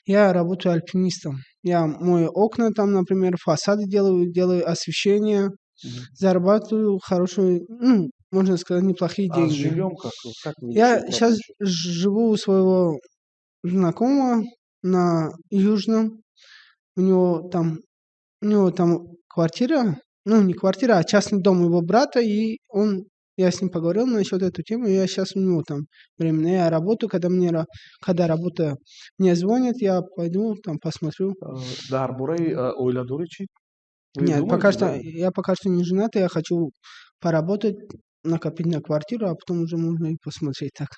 Я работаю альпинистом. Я мою окна там, например, фасады делаю, делаю освещение, зарабатываю хорошие, ну, можно сказать, неплохие А с деньги. Жильем как? Как вы Я еще сейчас платите? Живу у своего знакомого на Южном. У него там квартира, ну, не квартира, а частный дом его брата, и он, я с ним поговорил насчет этой темы, и я сейчас у него там временно. Я работаю, когда работа мне звонит, я пойду там посмотрю. Дар бораи оиладорӣ чӣ? Вы Нет, пока думаете, что, да? я пока что не женат, я хочу поработать, накопить на квартиру, а потом уже можно и посмотреть так.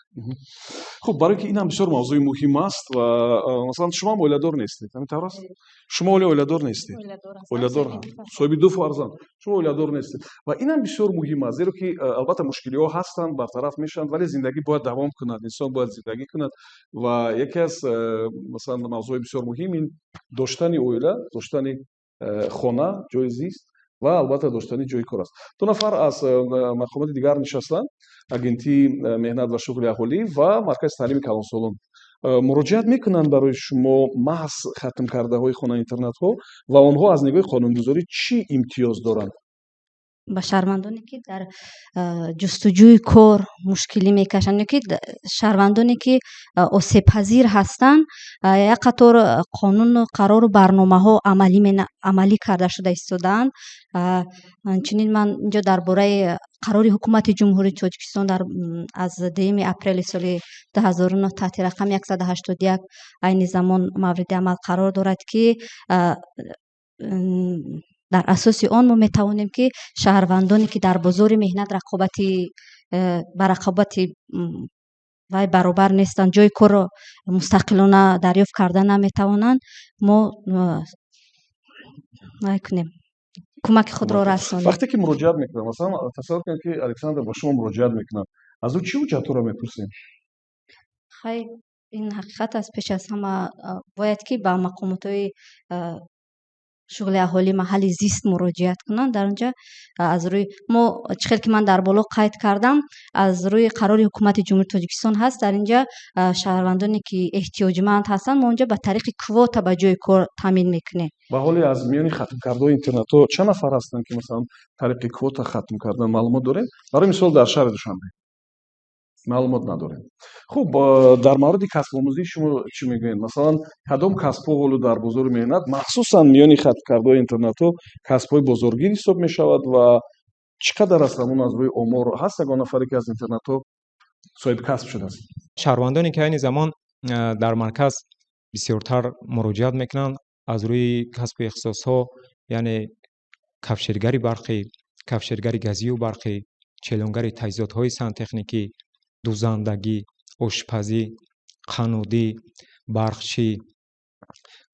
Хуб, барои ки инам бисёр мавзӯи муҳим аст ва масалан, шумо ҳам оиладор нестед, ҳамин тавр аст? Шумо ҳоле оиладор нестед? Оиладор, соҳиби ду фарзанд. Шумо оиладор нестед ва инам бисёр муҳим аст, зеро ки албатта, мушкилиҳо ҳастанд, бартараф мешаванд, вале зиндагӣ бояд давом кунад, инсон бояд зиндагӣ кунад. Ва яке аз масалан, мавзӯи бисёр муҳим ин доштани оила, доштани хона, ҷои зист ва албатта доштани ҷои кор аст. Ду нафар аз мақомоти дигар нишастанд: Агентии меҳнат ва шуғли аҳолӣ ва Маркази таълими калонсолон. Муроҷиат мекунанд барои шумо маҳз хатмкардаҳои хона-интернатҳо ва онҳо аз нигоҳи қонунгузорӣ чӣ имтиёз доранд? Ба шаҳрвандоне, ки дар ҷустуҷӯи кор мушкилӣ мекашанд ё ки шаҳрвандоне, ки осебпазир ҳастанд, як қатор қонуну қарору барномаҳо амалӣ карда шуда истодаанд. Ҳамчунин ман инҷо дар бораи қарори Ҳукумати Ҷумҳурии Тоҷикистон аз 2 апрели соли 2009 таҳти рақами 181 айни замон мавриди амал қарор дорад, ки дар асоси он мо метавонем, ки шаҳрвандоне, ки дар бозори меҳнат рақобати ба рақобати вай баробар нестанд, ҷои корро мустақилона дарёфт карда наметавонанд, мо вай кунем, кӯмаки худро расонем. Вақте ки муроҷиат мекунанд, масалан, тасаввур кунед, ки Александр ба шумо муроҷиат мекунад, аз ӯ чӣ ҳуҷҷатҳоро мепурсем? Хай, ин ҳақиқат аст. Пеш аз ҳама бояд, ки ба мақомотҳои шуғли аҳолӣ маҳалли зист муроҷиат кунанд. Дар онҷа аз рӯи мо, чӣ хел ки ман дар боло қайд кардам, аз рӯи қарори Ҳукумати Ҷумҳурии Тоҷикистон ҳаст, дар инҷа шаҳрвандоне, ки эҳтиёҷманд ҳастанд, мо онҷа ба тариқи квота ба ҷои кор таъмин мекунем. Ба ҳоле аз миёни хатмкардаҳои интернатҳо чанд нафар ҳастанд, ки масалан тариқи квота хатм кардан, маълумот дорем? Барои мисол, дар шаҳри Душанбе маълумот надорем. Хуб, дар мавриди касбомӯзӣ шумо чӣ мегӯед? Масалан, кадом касбҳо ҳоло дар бозори меҳнат, махсусан миёни хатмкардаҳои интернатҳо, касбҳои бозоргир ҳисоб мешавад ва чӣ қадар аст ҳамон аз рӯи омор? Ҳаст ягон нафаре, ки аз интернатҳо соҳиби касб шудааст? Шаҳрвандоне, ки айни замон дар марказ бисёртар муроҷиат мекунанд, аз рӯи касбу ихтисосҳо, яъне кафшергари барқӣ, кафшергари газию барқӣ, челонгари таҷҳизотҳои сантехникӣ, дузандагӣ, ошпазӣ, қаннодӣ, барқчӣ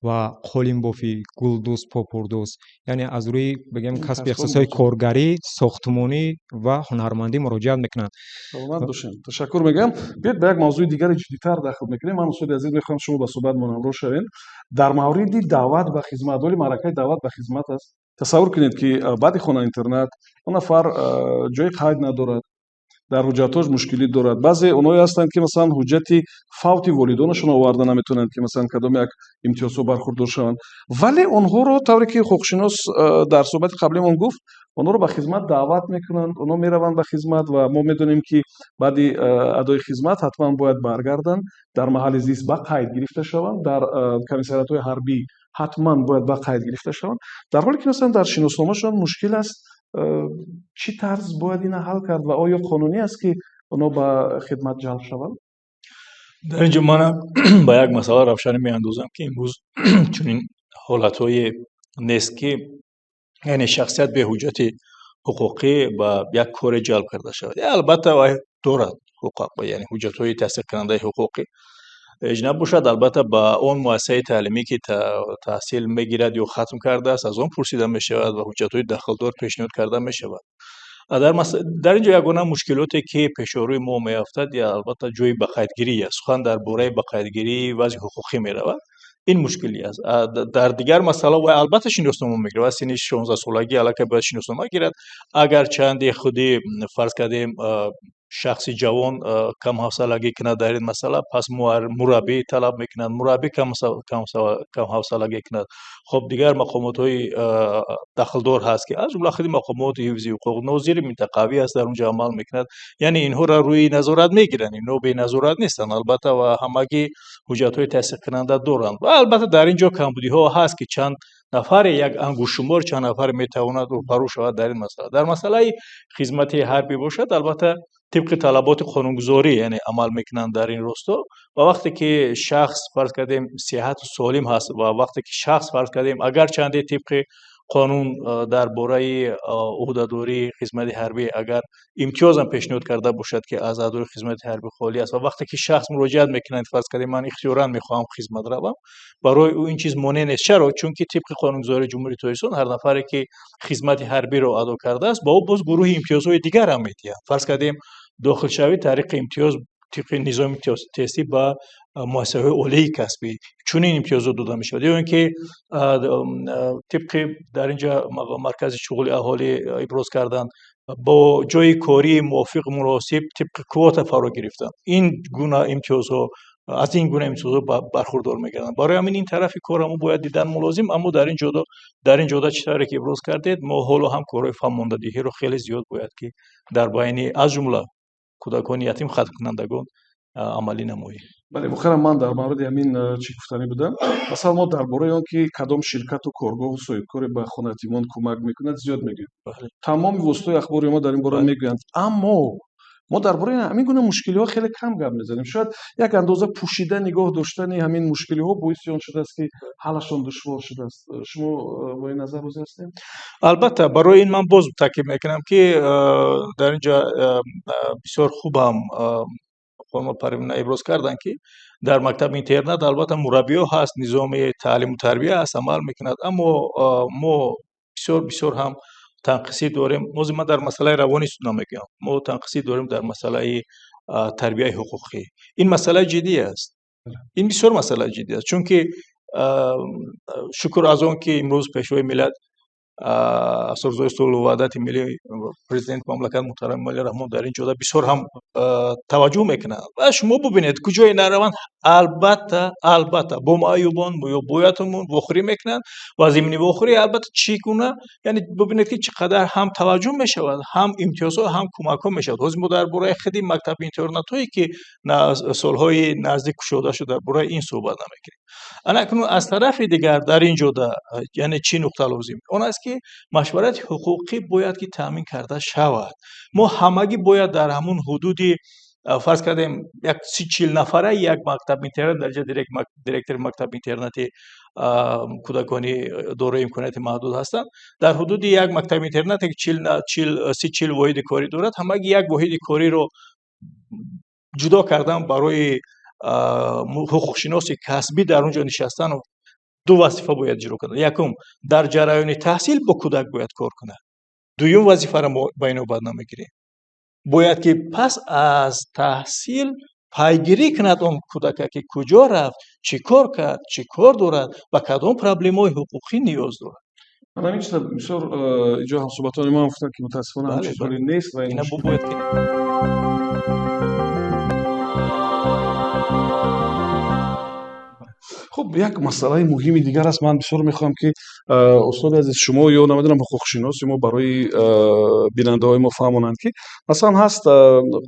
ва қолинбофӣ, гулдӯз, попурдӯз, яъне аз рӯи бигем касби ихтисосҳои коргарӣ, сохтмонӣ ва ҳунармандӣ муроҷиат мекунанд. Саломат бошед, ташаккур мегӯям. Биёед, ба як мавзӯи дигари ҷиддитар дахл мекунем. Ман, устоди азиз, мехоҳам шумо ба суҳбат мо ҳамроҳ шавед дар мавриди даъват ба хизмат. Ҳоли маъракаи даъват ба хизмат аст. Тасаввур кунед, ки баъди хона интернат он нафар ҷои қайд надорад, дар ҳуҷҷатҳош мушкилӣ дорад. Баъзе онҳое ҳастанд, ки масалан ҳуҷҷати фавти волидонашон оварда наметавонанд, ки масалан кадом як имтиёзҳо бархурдор шаванд, вале онҳоро, тавре ки ҳуқуқшинос дар суҳбати қаблимон гуфт, онҳоро ба хизмат даъват мекунанд, онҳо мераванд ба хизмат ва мо медонем, ки баъди адои хизмат ҳатман бояд баргарданд, дар маҳалли зист ба қайд гирифта шаванд, дар комиссариятҳои ҳарбӣ ҳатман бояд ба қайд гирифта шаванд, дар ҳоле ки масалан дар шиносномашон мушкил аст. Чӣ тарз бояд ина ҳал кард ва оё қонунӣ аст, ки онҳо ба хидмат ҷалб шаванд? Дар ин ҷо ман ба як масъала равшанӣ меандозам, ки имрӯз чунин ҳолатҳое нест, ки яъне шахсият беҳуҷҷати ҳуқуқӣ ба як коре ҷалб карда шавад. Албатта, вай дорад ҳуқуқ, яъне ҳуҷҷатҳои тасдиқкунандаи ҳуқуқӣ ҳеҷ набошад, албатта, ба он муассисаи таълимӣ, ки таҳсил мегирад ё хатм кардааст, аз он пурсида мешавад ва ҳуҷҷатҳои дахлдор пешниҳод карда мешавад. Дар ин ҷо ягона мушкилоте, ки пешорӯи мо меафтад, албатта, ҷои ба қайдгирӣ аст. Сухан дар бораи ба қайдгирии вазъи ҳуқуқӣ меравад, ин мушкилӣ аст. Дар дигар масъала вай албатта шиноснома мегирад ва синни 16-солагӣ аллакай бояд шиноснома гирад. Агар чанде худи, фарз кардем, шахси ҷавон камҳавсалагӣ кунад дар ин масъала, пас мураббӣ талаб мекунад, мураббӣ камҳавсалагӣ кунад, хоб, дигар мақомотҳои дахлдор ҳаст, ки аз ҷумла худи мақомоти ҳифзи ҳуқуқ, нозири минтақавӣ аст, дар он ҷо амал мекунад, яъне инҳоро рӯи назорат мегиранд, инҳо беназорат нестанд, албатта, ва ҳамагӣ ҳуҷҷатҳои тасдиқкунанда доранд. Ва албатта, дар ин ҷо камбудиҳо ҳаст, ки чанд нафаре, як ангуштшумор чанд нафаре метавонад рӯбарӯ шавад дар ин масъала. Дар масъалаи хизмати ҳарбӣ бошад, албатта, тибқи талаботи қонунгузорӣ, яъне амал мекунанд дар ин росто. Ва вақте ки шахс, фарз кардем, сиҳату солим ҳаст ва вақте ки шахс, фарз кардем, агарчанде тибқи қонун дар бораи ӯҳдадории хизмати ҳарбӣ агар имтиёзам пешниҳод карда бошад, ки аз адои хизмати ҳарбӣ холӣ аст, ва вақте ки шахс муроҷиат мекунад, фарз кардем, ман ихтиёран мехоҳам хизмат равам, барои ӯ ин чиз монеъ нест. Чаро? Чунки тибқи қонунгузории Ҷумҳурии Тоҷикистон ҳар нафаре, ки хизмати ҳарбиро адо кардааст, ба ӯ боз гурӯҳи имтиёзҳои дигар ҳам медиҳанд. Фарз кардем, дохилшавӣ тариқи имтиёз тибқи низоми тестӣ ба муассисаҳои олии касбӣ, чунин имтиёзот дода мешавад. Ё ин ки тибқи дар ин ҷо маркази шуғли аҳолӣ иброз карданд, бо ҷои кории мувофиқ муносиб тибқи квота фаро гирифтанд, ин гуна имтиёзҳо Аз ин гуна имтиёзҳо бархурдор мегарданд. Барои ҳамин ин тарафи корро мо бояд дидан мулозим, аммо дар ин ҷода, чӣ тавре ки иброз кардед, мо ҳоло ҳам корҳои фаҳмондадиҳиро хеле зиёд бояд ки дар байни, аз ҷумла, кӯдакони ятим, хатмкунандагон амалӣ намоем. Бале, воқеан, ман дар мавриди ҳамин чӣ гуфтанӣ будам. Масалан, мо дар бораи он ки кадом ширкату коргоҳу соҳибкоре ба хонаятимон кӯмак мекунад, зиёд мегӯем. Тамоми воситаҳои ахбори мо дар ин бора мегӯянд, аммо мо дар бораи ҳамин гуна мушкилиҳо хеле кам гап мезанем. Шояд як андоза пӯшида нигоҳ доштани ҳамин мушкилиҳо боиси он шудааст, ки ҳаллашон душвор шудааст. Шумо бо ин назар розӣ ҳастед? Албатта, барои ин ман боз таъкид мекунам, ки дар ин ҷо бисёр хуб ҳам хонум Парвина иброз карданд, ки дар мактаби интернат албатта мураббиҳо ҳаст, низоми таълиму тарбия ҳаст, амал мекунад, аммо мо бисёр бисёр ҳам танқисӣ дорем. Ҳозир ман дар масъалаи равонӣ намегӯям. Мо танқисӣ дорем дар масъалаи тарбияи ҳуқуқӣ. Ин масъалаи ҷиддӣ аст, ин бисёр масъалаи ҷиддӣ аст, чунки шукр аз он ки имрӯз Пешвои миллат, Асосгузори сулҳу ваҳдати миллӣ, Президенти мамлакат муҳтарам Эмомалӣ Раҳмон дар ин ҷода бисёр ҳам таваҷҷӯҳ мекунанд. Ва шумо бубинед, куҷое нараванд, албатта бо маъюбон ё бо ятимон вохӯрӣ мекунанд ва зимни вохӯрӣ албатта чӣ гуна, яъне бубинед, ки чӣ қадар ҳам таваҷҷӯҳ мешавад, ҳам имтиёзҳо, ҳам кӯмакҳо мешавад. Ҳозир мо дар бораи худи мактаби интернатҳое, ки солҳои наздик кушода шуд, дар бораи ин суҳбат намекунем. Ана акнун аз тарафи дигар дар ин ҷода, яъне чӣ нуқта лозим он аст, ки машварати ҳуқуқӣ бояд ки таъмин карда шавад. Мо ҳамагӣ бояд дар ҳамун ҳудуди, фарз кардем, як 30-40 нафара як мактаб интернат, дар ҷа директори мактаби интернати кӯдакони дорои имконияти маҳдуд ҳастанд, дар ҳудуди як мактаби интернате ки 30-40 воҳиди корӣ дорад, ҳамагӣ як воҳиди кориро ҷудо кардан барои ҳуқуқшиноси касбӣ, дар он ҷо нишастану ду вазифа бояд иҷро кунад. Якум, дар ҷараёни таҳсил бо кӯдак бояд кор кунад. Дуюм вазифаро мо ба инобат намегирем, бояд ки пас аз таҳсил пайгирӣ кунад он кӯдака, ки куҷо рафт, чӣ кор кард, чӣ кор дорад, ба кадом проблемаҳои ҳуқуқӣ ниёз дорад. Ман ҳамин чиза бисёр инҷо ҳамсуҳбатони мо ҳам гуфтанд, ки мутаассифона ҳамин чизҳое нест ва ина бояд ки Хуб, як масъалаи муҳими дигар аст. Ман бисёр мехоҳам, ки устоди азиз, шумо ё намедонам, ҳуқуқшиноси мо барои бинандаҳои мо фаҳмонанд, ки масалан ҳаст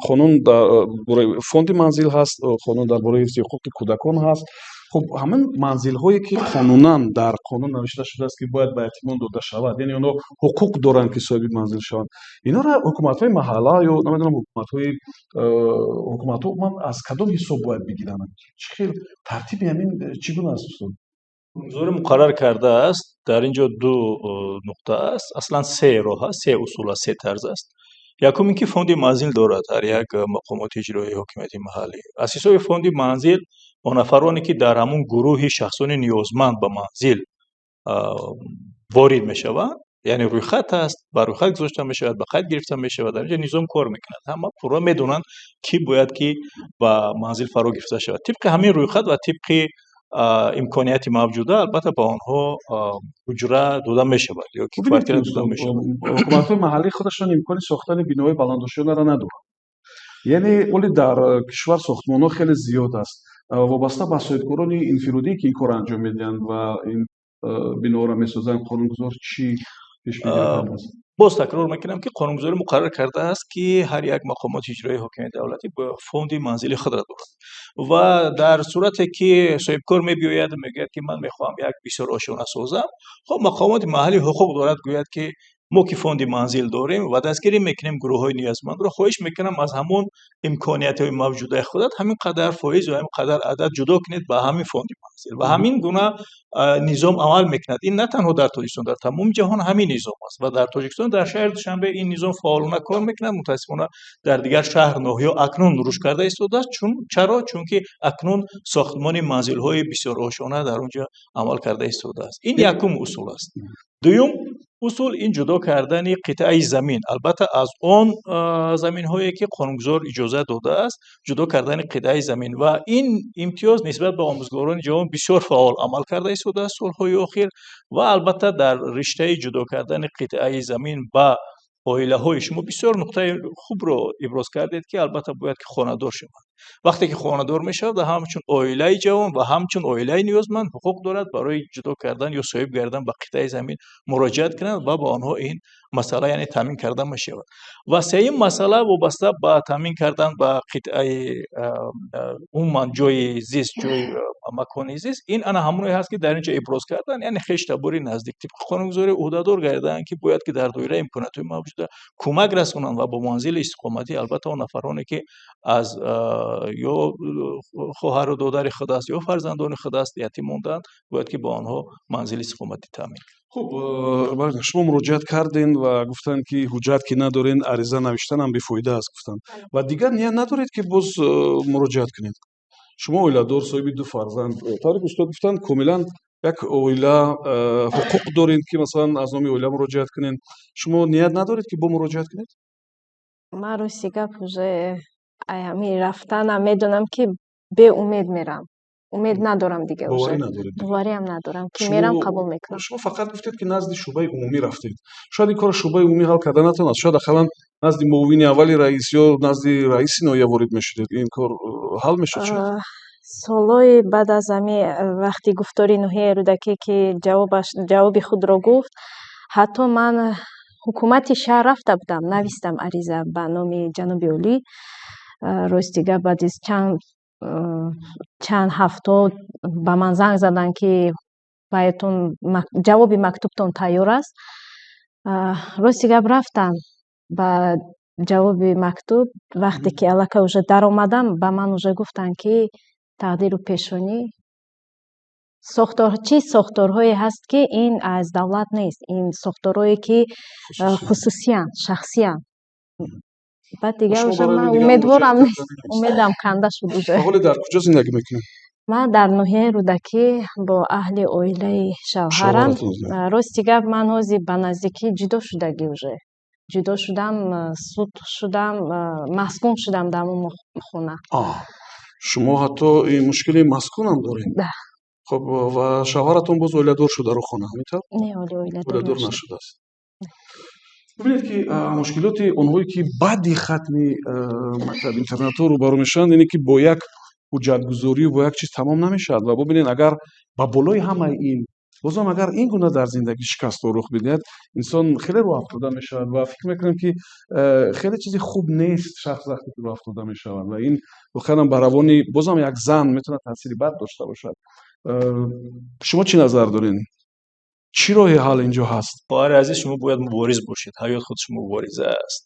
қонун дар бораи фонди манзил, ҳаст қонун дар бораи ҳифзи ҳуқуқи кӯдакон ҳаст. Хуб, ҳамин манзилҳое ки қонунан дар қонун навишта шудааст, ки бояд ба ятимон дода шавад, яъне онҳо ҳуқуқ доранд, ки соҳиби манзил шаванд, инҳоро ҳукуматҳои маҳалла ё намедонам, ҳукуматҳо ман аз кадом ҳисоб бояд бигиранд? Чӣ хел тартиби ҳамин чӣ гуна аст, устод? Қонунгузорӣ муқаррар кардааст. Дар ин ҷо ду нуқта аст, аслан се роҳ аст, се усул аст, се тарз аст. Якум ин ки фонди манзил дорад ҳар як мақомоти иҷроии ҳокимияти маҳаллӣ. Аз ҳисоби фонди манзил он нафароне, ки дар ҳамун гурӯҳи шахсони ниёзманд ба манзил ворид мешаванд, яъне рӯйхат аст, ба рӯйхат гузошта мешавад, ба қайд гирифта мешавад. Дар инҷо низом кор мекунад, ҳама пурра медонанд, кӣ бояд ки ба манзил фаро гирифта шавад. Тибқи ҳамин рӯйхат ва тибқи имконияти мавҷуда албатта ба онҳо ҳуҷра дода мешавад ё ки квартира дода мешавад. Ҳукуматҳои маҳаллӣ худашон имкони сохтани биноҳои баландошёнаро надоранд, яъне оли дар кишвар сохтмонҳо хеле зиёд аст. Вобаста ба соҳибкорони инфиродӣ, ки ин корро анҷом медиҳанд ва ин биноҳоро месозанд, қонунгузор чӣ пешбинӣ кардааст? Боз такрор мекунам, ки қонунгузорӣ муқаррар кардааст, ки ҳар як мақомоти иҷроии ҳокимияти давлатӣ фонди манзили худро дорад ва дар сурате ки соҳибкор мебиёяд, мегӯяд, ки ман мехоҳам як бисёр ошёна созам, хоб, мақомоти маҳаллӣ ҳуқуқ дорад гӯяд, ки мо ки фонди манзил дорем ва дастгирӣ мекунем гурӯҳҳои ниёзмандро, хоҳиш мекунам, аз ҳамон имкониятҳои мавҷудаи худат ҳамин қадар фоиз ё ҳамин қадар адад ҷудо кунед ба ҳамин фонди манзил. Ва ҳамин гуна низом амал мекунад. Ин на танҳо дар Тоҷикистон, дар тамоми ҷаҳон ҳамин низом аст ва дар Тоҷикистон, дар шаҳри Душанбе ин низом фаъолона кор мекунад. Мутаассифона, дар дигар шаҳр, ноҳияҳо акнун рушд карда истодааст. Чун чаро? Чунки акнун сохтмони манзилҳои бисёрошёна дар он ҷо амал карда истодааст. Ин якум усул аст. Дуюм усул ин ҷудо кардани қитъаи замин, албатта аз он заминҳое, ки қонунгузор иҷозат додааст, ҷудо кардани қитъаи замин. Ва ин имтиёз нисбат ба омӯзгорони ҷавон бисёр фаъол амал карда истодааст солҳои охир. Ва албатта дар риштаи ҷудо кардани қитъаи замин ба оилаҳои, шумо бисёр нуқтаи хубро иброз кардед, ки албатта бояд ки хонадор шаванд. Вақте ки хонадор мешавад ва ҳамчун оилаи ҷавон ва ҳамчун оилаи ниёзманд ҳуқуқ дорад барои ҷудо кардан ё соҳиб гардан ба қитъаи замин муроҷиат кунад ва ба онҳо ин масъала, яъне, таъмин карда мешавад. Ва сеюм масъала вобаста ба таъмин кардан ба қитъаи, умуман ҷои зист, ҷои макони зист, ин ана ҳамоне ҳаст, ки дар ин ҷо иброз кардан, яъне хештабори наздик тибқи қонунгузорӣ ӯҳдадор гарданд, ки бояд ки дар доираи имкониятҳои мавҷуда кӯмак расонанд ва бо манзили истиқоматӣ, албатта, он нафароне ки аз ё хоҳару додари худ аст, ё фарзандони худ аст, ятим мондаанд, бояд ки ба онҳо манзили истиқоматӣ таъмин. Хуб, шумо муроҷиат кардем ва гуфтанд, ки ҳуҷҷат ки надорен, ариза навиштанам бефоида аст, гуфтанд. Ва дигар ният надоред, ки боз муроҷиат кунед? Шумо оиладор, соҳиби ду фарзанд, тавре ки устод гуфтанд, комилан як оила ҳуқуқ доред, ки масалан аз номи оила муроҷиат кунед. Шумо ният надоред, ки бо муроҷиат кунед? Ман, рости гап, уже ҳамин рафтанам медонам, ки беумед мерам, умед надорам дига. Боварӣ надоред? Бовариам надорам, ки мерам, қабул мекунам. Шумо фақат гуфтед, ки назди шӯъбаи умумӣ рафтед. Шояд ин корро шӯъбаи умумӣ ҳал карда натавонад, шояд ақаллан назди муовини аввали раис ё назди раиси ноҳия ворид мешудед, ин кор ҳал мешуд шояд. Солҳои баъд аз ҳами вақти гуфтори ноҳияи Рӯдакӣ, ки ҷавоби худро гуфт, ҳатто ман ҳукумати шаҳр рафта будам, навистам ариза ба номи ҷаноби олӣ. Рости гап, баъди чанд ҳафто ба ман занг заданд, ки баетон ҷавоби мактубтон тайёр аст. Рости гап, рафтам ба ҷавоби мактуб, вақте ки аллакай уже даромадам, ба ман уже гуфтанд, ки тақдиру пешонӣ сохтор, чӣ сохторҳое ҳаст, ки ин аз давлат нест, ин сохторҳое ки хусусиянд, шахсиянд. Баъд дигар уже ман умедворам нест, умедам канда шуд уже. Ҳоле дар куҷо зиндагӣ мекунед? Ман дар ноҳияи Рӯдакӣ бо аҳли оилаи шавҳарам. Рости гап, ман ҳозир ба наздикӣ ҷудо шудагӣ, уже ҷудо шудам, суд шудам, маскун шудам дар ҳамон хона. Шумо ҳатто ин мушкили маскунам доред? Да. Хуб, ва шавҳаратон боз оиладор шуда рӯ хона, ҳамин тавр? Не, ҳоли оиладор нашудааст. Бибинед, ки мушкилоти онҳое, ки баъди хатми мактаб интернатҳо рӯбарӯ мешаванд, ине ки бо як ҳуҷҷатгузорию бо як чиз тамом намешавад. Ва бубинед, агар ба болои ҳамаи ин бозам агар ин гуна дар зиндагӣ шикастҳо рух бидиҳад, инсон хеле рӯҳафтода мешавад. Ва фикр мекунам, ки хеле чизи хуб нест шахс вақте ки рӯҳафтода мешавад, ва ин воқеан ба равони бозам як зан метавонад таъсири бад дошта бошад. Шумо чӣ назар доред, чӣ роҳи ҳал инҷо ҳаст? Хоҳари азиз, шумо бояд мубориз бошед. Ҳаёт худаш мубориза аст.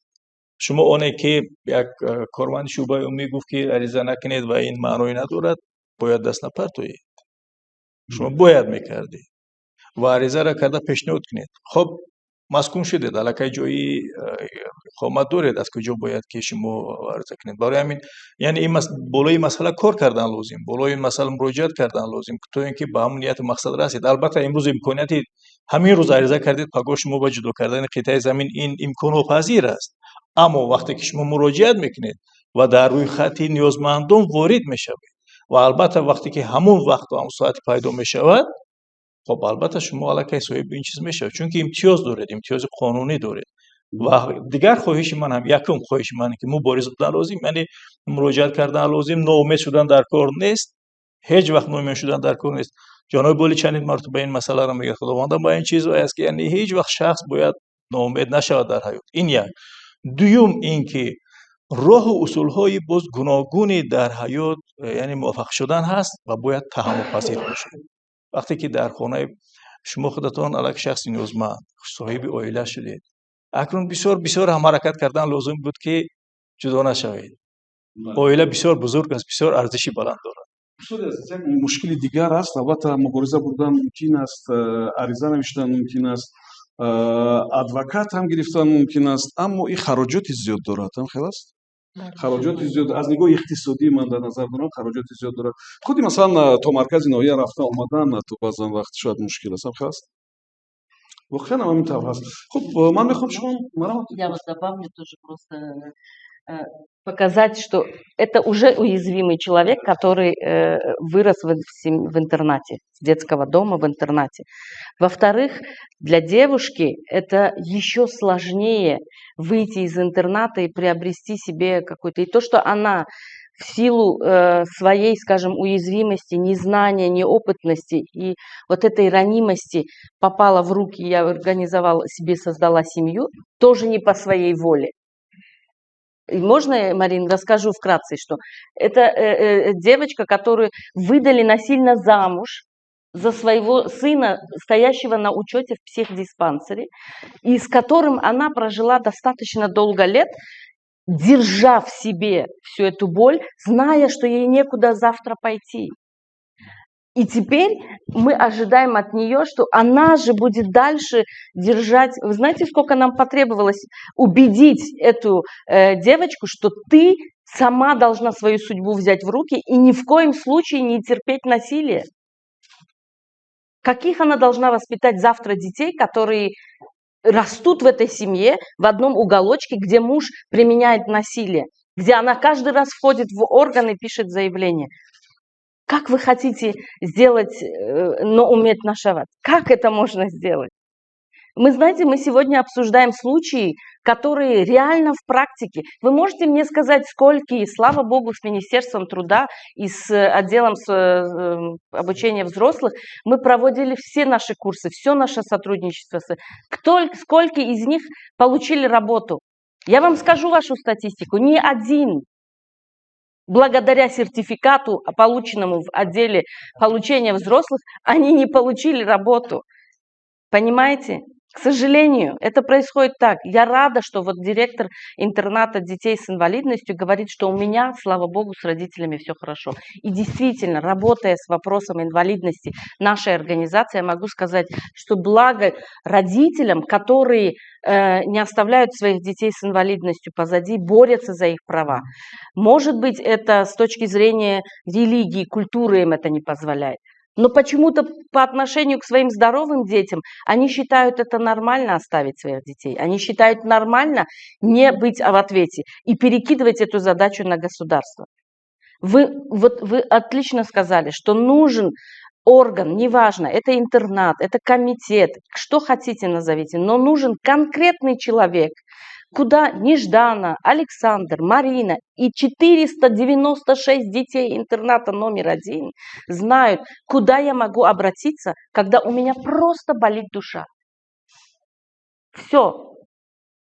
Шумо оне ки як корманди шӯъбаи умумӣ гуфт, ки ариза накунед ва ин маъное надорад, бояд даст напартоед. Шумо бояд мекардед ва аризаро карда пешниҳод кунед. Хоб, маскун шудед, аллакай ҷои иқомат доред, аз куҷо бояд ки шумо ариза кунед? Барои ҳамин, яъне, ин болои масъала кор кардан лозим, болои ин масъала муроҷиат кардан лозим, то ин ки ба ҳамон нияту мақсад расед. Албатта, имрӯз имконияти ҳамин рӯз ариза кардед, пагоҳ шумо ба ҷудо кардани қитъаи замин, ин имконнопазир аст. Аммо вақте ки шумо муроҷиат мекунед ва дар рӯйхати ниёзмандон ворид мешавед ва албатта, вақте ки ҳамон вақту ҳамон соати пайдо мешавад, хоб, албатта, шумо аллакай соҳиби ин чиз мешавед, чунки имтиёз доред, имтиёзи қонунӣ доред. Ва дигар хоҳиши ман ҳам, якум хоҳиши ман, ки мубориз будан лозим, яъне муроҷиат кардан лозим, ноумед шудан дар кор нест, ҳеҷ вақт ноумед шудан дар кор нест. Ҷаноби олӣ чандин маротиба ин масъаларо мегӯяд, Худовандам ба ин чиз аст, ки яъне ҳеҷ вақт шахс бояд ноумед нашавад дар ҳаёт. Ин як. Дуюм, ин ки роҳу усулҳои боз гуногуне дар ҳаёт, яъне муваффақ шудан ҳаст ва бояд таҳаммулпазир бошед. Вақте ки дар хонаи шумо худатон аллакай шахси ниёзманд, соҳиби оила шудед, акнун бисёр бисёр ҳам ҳаракат кардан лозим буд, ки ҷудо нашавед. Оила бисёр бузург аст, бисёр арзиши баланд дорад. Устоди азиз, як мушкили дигар аст. Албатта, мубориза бурдан мумкин аст, ариза навиштан мумкин аст, адвокат ҳам гирифтан мумкин аст, аммо ин хароҷоти зиёд дорад, ҳам хел аст? Хароҷоти зиёд аз нигоҳи иқтисодӣ ман дар назар дорам, хароҷоти зиёд дорад. Худи масалан то маркази ноҳия рафта омадан то баъзан вақт шояд мушкил аст, ҳам хел аст? Воқеан ҳам ҳамин тавр ҳаст. Хуб, ман мехоҳам шумо марҳамат. Я вот добавлю тоже, просто показать, что это уже уязвимый человек, который вырос в интернате, с детского дома в интернате. Во-вторых, для девушки это еще сложнее выйти из интерната и приобрести себе какой-то. И то, что она в силу своей, скажем, уязвимости, незнания, неопытности и вот этой ранимости попала в руки, я организовала себе, создала семью, тоже не по своей воле. И можно, Марин, расскажу вкратце, что это девочка, которую выдали насильно замуж за своего сына, стоящего на учете в психдиспансере, и с которым она прожила достаточно долго лет, держа в себе всю эту боль, зная, что ей некуда завтра пойти. И теперь мы ожидаем от нее, что она же будет дальше держать. Вы знаете, сколько нам потребовалось убедить эту девочку, что ты сама должна свою судьбу взять в руки и ни в коем случае не терпеть насилие. Каких она должна воспитать завтра детей, которые растут в этой семье, в одном уголочке, где муж применяет насилие, где она каждый раз входит в органы и пишет заявление? Как вы хотите сделать, ноумед нашавад? Как это можно сделать? Мы, знаете, мы сегодня обсуждаем случаи, которые реально в практике. Вы можете мне сказать, сколько, и слава богу, с Министерством труда и с отделом обучения взрослых мы проводили все наши курсы, все наше сотрудничество. Сколько из них получили работу? Я вам скажу вашу статистику. Ни один. Благодаря сертификату, полученному в отделе получения взрослых, они не получили работу. Понимаете? К сожалению, это происходит так. Я рада, что вот директор интерната детей с инвалидностью говорит, что у меня, слава богу, с родителями все хорошо. И действительно, работая с вопросом инвалидности нашей организации, я могу сказать, что благо родителям, которые не оставляют своих детей с инвалидностью позади, борются за их права. Может быть, это с точки зрения религии, культуры им это не позволяет. Но почему-то по отношению к своим здоровым детям они считают это нормально оставить своих детей. Они считают нормально не быть в ответе и перекидывать эту задачу на государство. Вы отлично сказали, что нужен орган, неважно, это интернат, это комитет, что хотите назовите, но нужен конкретный человек, куда Неждана, Александр, Марина и 496 детей интерната номер 1 знают, куда я могу обратиться, когда у меня просто болит душа. Все.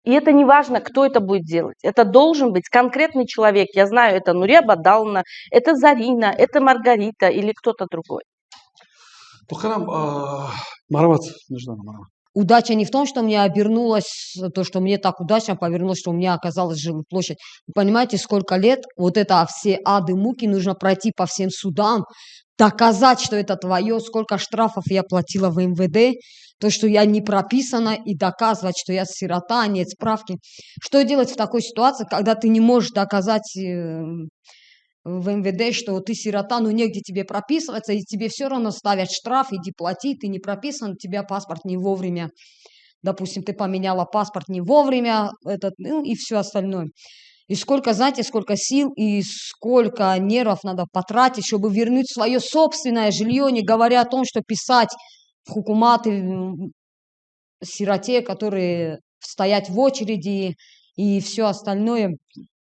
И это не важно, кто это будет делать. Это должен быть конкретный человек. Я знаю, это Нурия Бадална, это Зарина, это Маргарита или кто-то другой. Удача не в том, что мне обернулось, то, что мне так удачно повернулось, что у меня оказалась жилплощадь. Вы понимаете, сколько лет вот это все ады, муки нужно пройти по всем судам, доказать, что это твое, сколько штрафов я платила в МВД, то, что я не прописана, и доказывать, что я сирота, нет справки. Что делать в такой ситуации, когда ты не можешь доказать в МВД, что ты сирота, но негде тебе прописываться, и тебе все равно ставят штраф, иди плати, ты не прописан, у тебя паспорт не вовремя. Допустим, ты поменяла паспорт не вовремя, этот, ну и все остальное. И сколько, знаете, сколько сил и сколько нервов надо потратить, чтобы вернуть свое собственное жилье, не говоря о том, что писать в хукуматы сироте, которые стоят в очереди и все остальное.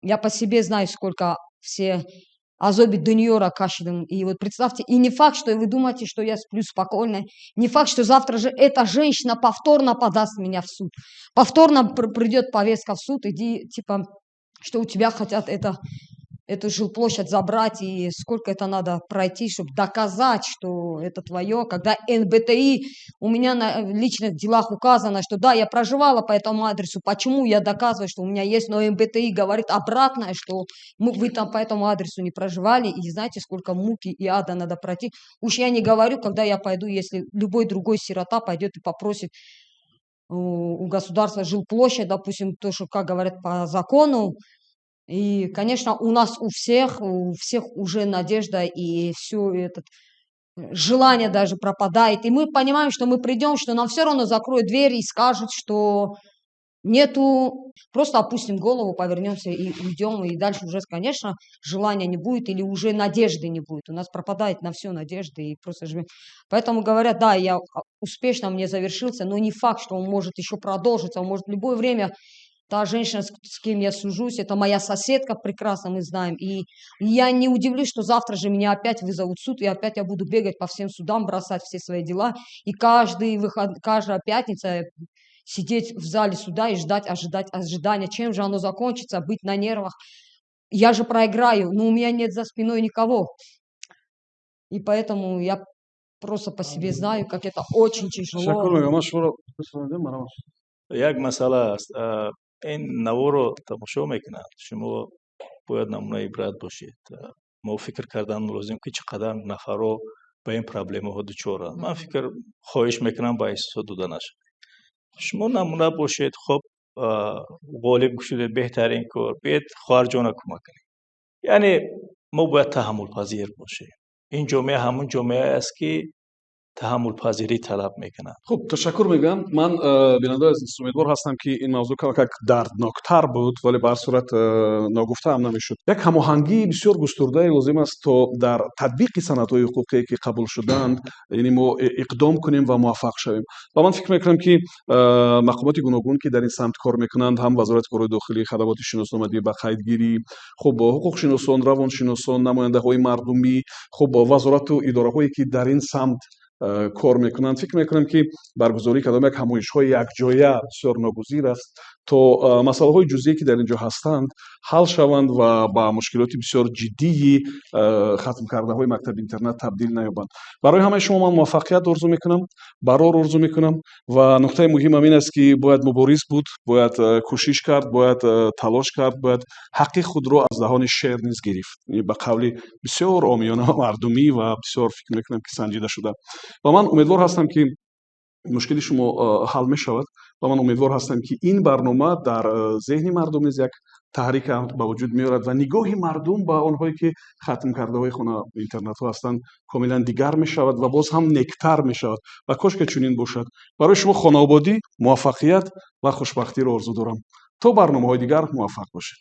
Я по себе знаю, сколько все азоби дуньёра кашидам. И вот представьте, и не факт, что вы думаете, что я сплю спокойно, не факт, что завтра же эта женщина повторно подаст меня в суд, повторно придет повестка в суд, иди, типа, что у тебя хотят эту жилплощадь забрать, и сколько это надо пройти, чтобы доказать, что это твое. Когда НБТИ, у меня на личных делах указано, что да, я проживала по этому адресу, почему я доказываю, что у меня есть, но НБТИ говорит обратное, что вы там по этому адресу не проживали, и знаете, сколько муки и ада надо пройти. Уж я не говорю, когда я пойду, если любой другой сирота пойдет и попросит у государства жилплощадь, допустим, то, что, как говорят, по закону. И, конечно, у нас у всех уже надежда и все это желание даже пропадает. И мы понимаем, что мы придем, что нам все равно закроют дверь и скажут, что нету. Просто опустим голову, повернемся и уйдем. И дальше уже, конечно, желания не будет или уже надежды не будет. У нас пропадает на все надежды и просто живем. Поэтому говорят, да, я успешно, мне завершился, но не факт, что он может еще продолжиться, он может в любое время Та женщина, с кем я сужусь, это моя соседка, прекрасно мы знаем. И я не удивлюсь, что завтра же меня опять вызовут в суд, и опять я буду бегать по всем судам, бросать все свои дела. И каждый выход, каждая пятница сидеть в зале суда и ждать, ожидать, ожидания, чем же оно закончится, быть на нервах. Я же проиграю, но у меня нет за спиной никого. И поэтому я просто по себе знаю, как это очень тяжело. Як масъала аст, ин наворо тамошо мекунад, шумо бояд намунаи ибрат бошед. Мо фикр кардан лозим, ки чӣ қадар нафарро ба ин проблемаҳо дучоранд. Ман фикр хоҳиш мекунам, ба эҳсосот дода нашавед, шумо намуна бошед. Хоб, ғолиб шудед, беҳтарин кор, биед хоҳарҷона кӯмак кунед. Яъне мо бояд таҳаммулпазир бошем. Ин ҷомеа ҳамун ҷомеае аст, ки таҳаммулпазирӣ талаб мекунад. Хуб, ташаккур мегӯям. Ман, бинандаи азиз, умедвор ҳастам, ки ин мавзӯъ камакак дардноктар буд, вале ба ҳар сурат ногуфта ҳам намешуд. Як ҳамоҳангии бисёр густурдае лозим аст, то дар татбиқи санадҳои ҳуқуқие, ки қабул шудаанд, яъне мо иқдом кунем ва муваффақ шавем. Ва ман фикр мекунам, ки мақомоти гуногун, ки дар ин самт кор мекунанд, ҳам Вазорати корҳои дохилӣ, хадамоти шиносномадӣ, ба қайдгирӣ, хуб, ҳуқуқшиносон, равоншиносон, намояндаҳои мардумӣ, хуб, вазорату идораҳое, ки дар ин самт кор мекунанд, фикр мекунам, ки баргузории кадом як ҳамоишҳои якҷоя бисёр ногузир аст, то масъалаҳои ҷузъие, ки дар ин ҷо ҳастанд, ҳал шаванд ва ба мушкилоти бисёр ҷиддии хатмкардаҳои мактаби интернат табдил наёбанд. Барои ҳамаи шумо ман муваффақият орзу мекунам, барор орзу мекунам. Ва нуқтаи муҳимам ин аст, ки бояд мубориз буд, бояд кӯшиш кард, бояд талош кард, бояд ҳаққи худро аз даҳони шер низ гирифт, ба қавли бисёр омиёна, мардумӣ ва бисёр, фикр мекунам, ки санҷида шуда. Ва ман умедвор ҳастам, ки мушкили шумо ҳал мешавад, ва ман умедвор ҳастам, ки ин барнома дар зеҳни мардум низ як таҳрика ба вуҷуд меорад ва нигоҳи мардум ба онҳое, ки хатмкардаҳои хона интернатҳо ҳастанд, комилан дигар мешавад ва боз ҳам нектар мешавад. Ва кошке чунин бошад. Барои шумо хонаободӣ, муваффақият ва хушбахтиро орзу дорам. То барномаҳои дигар муваффақ бошед.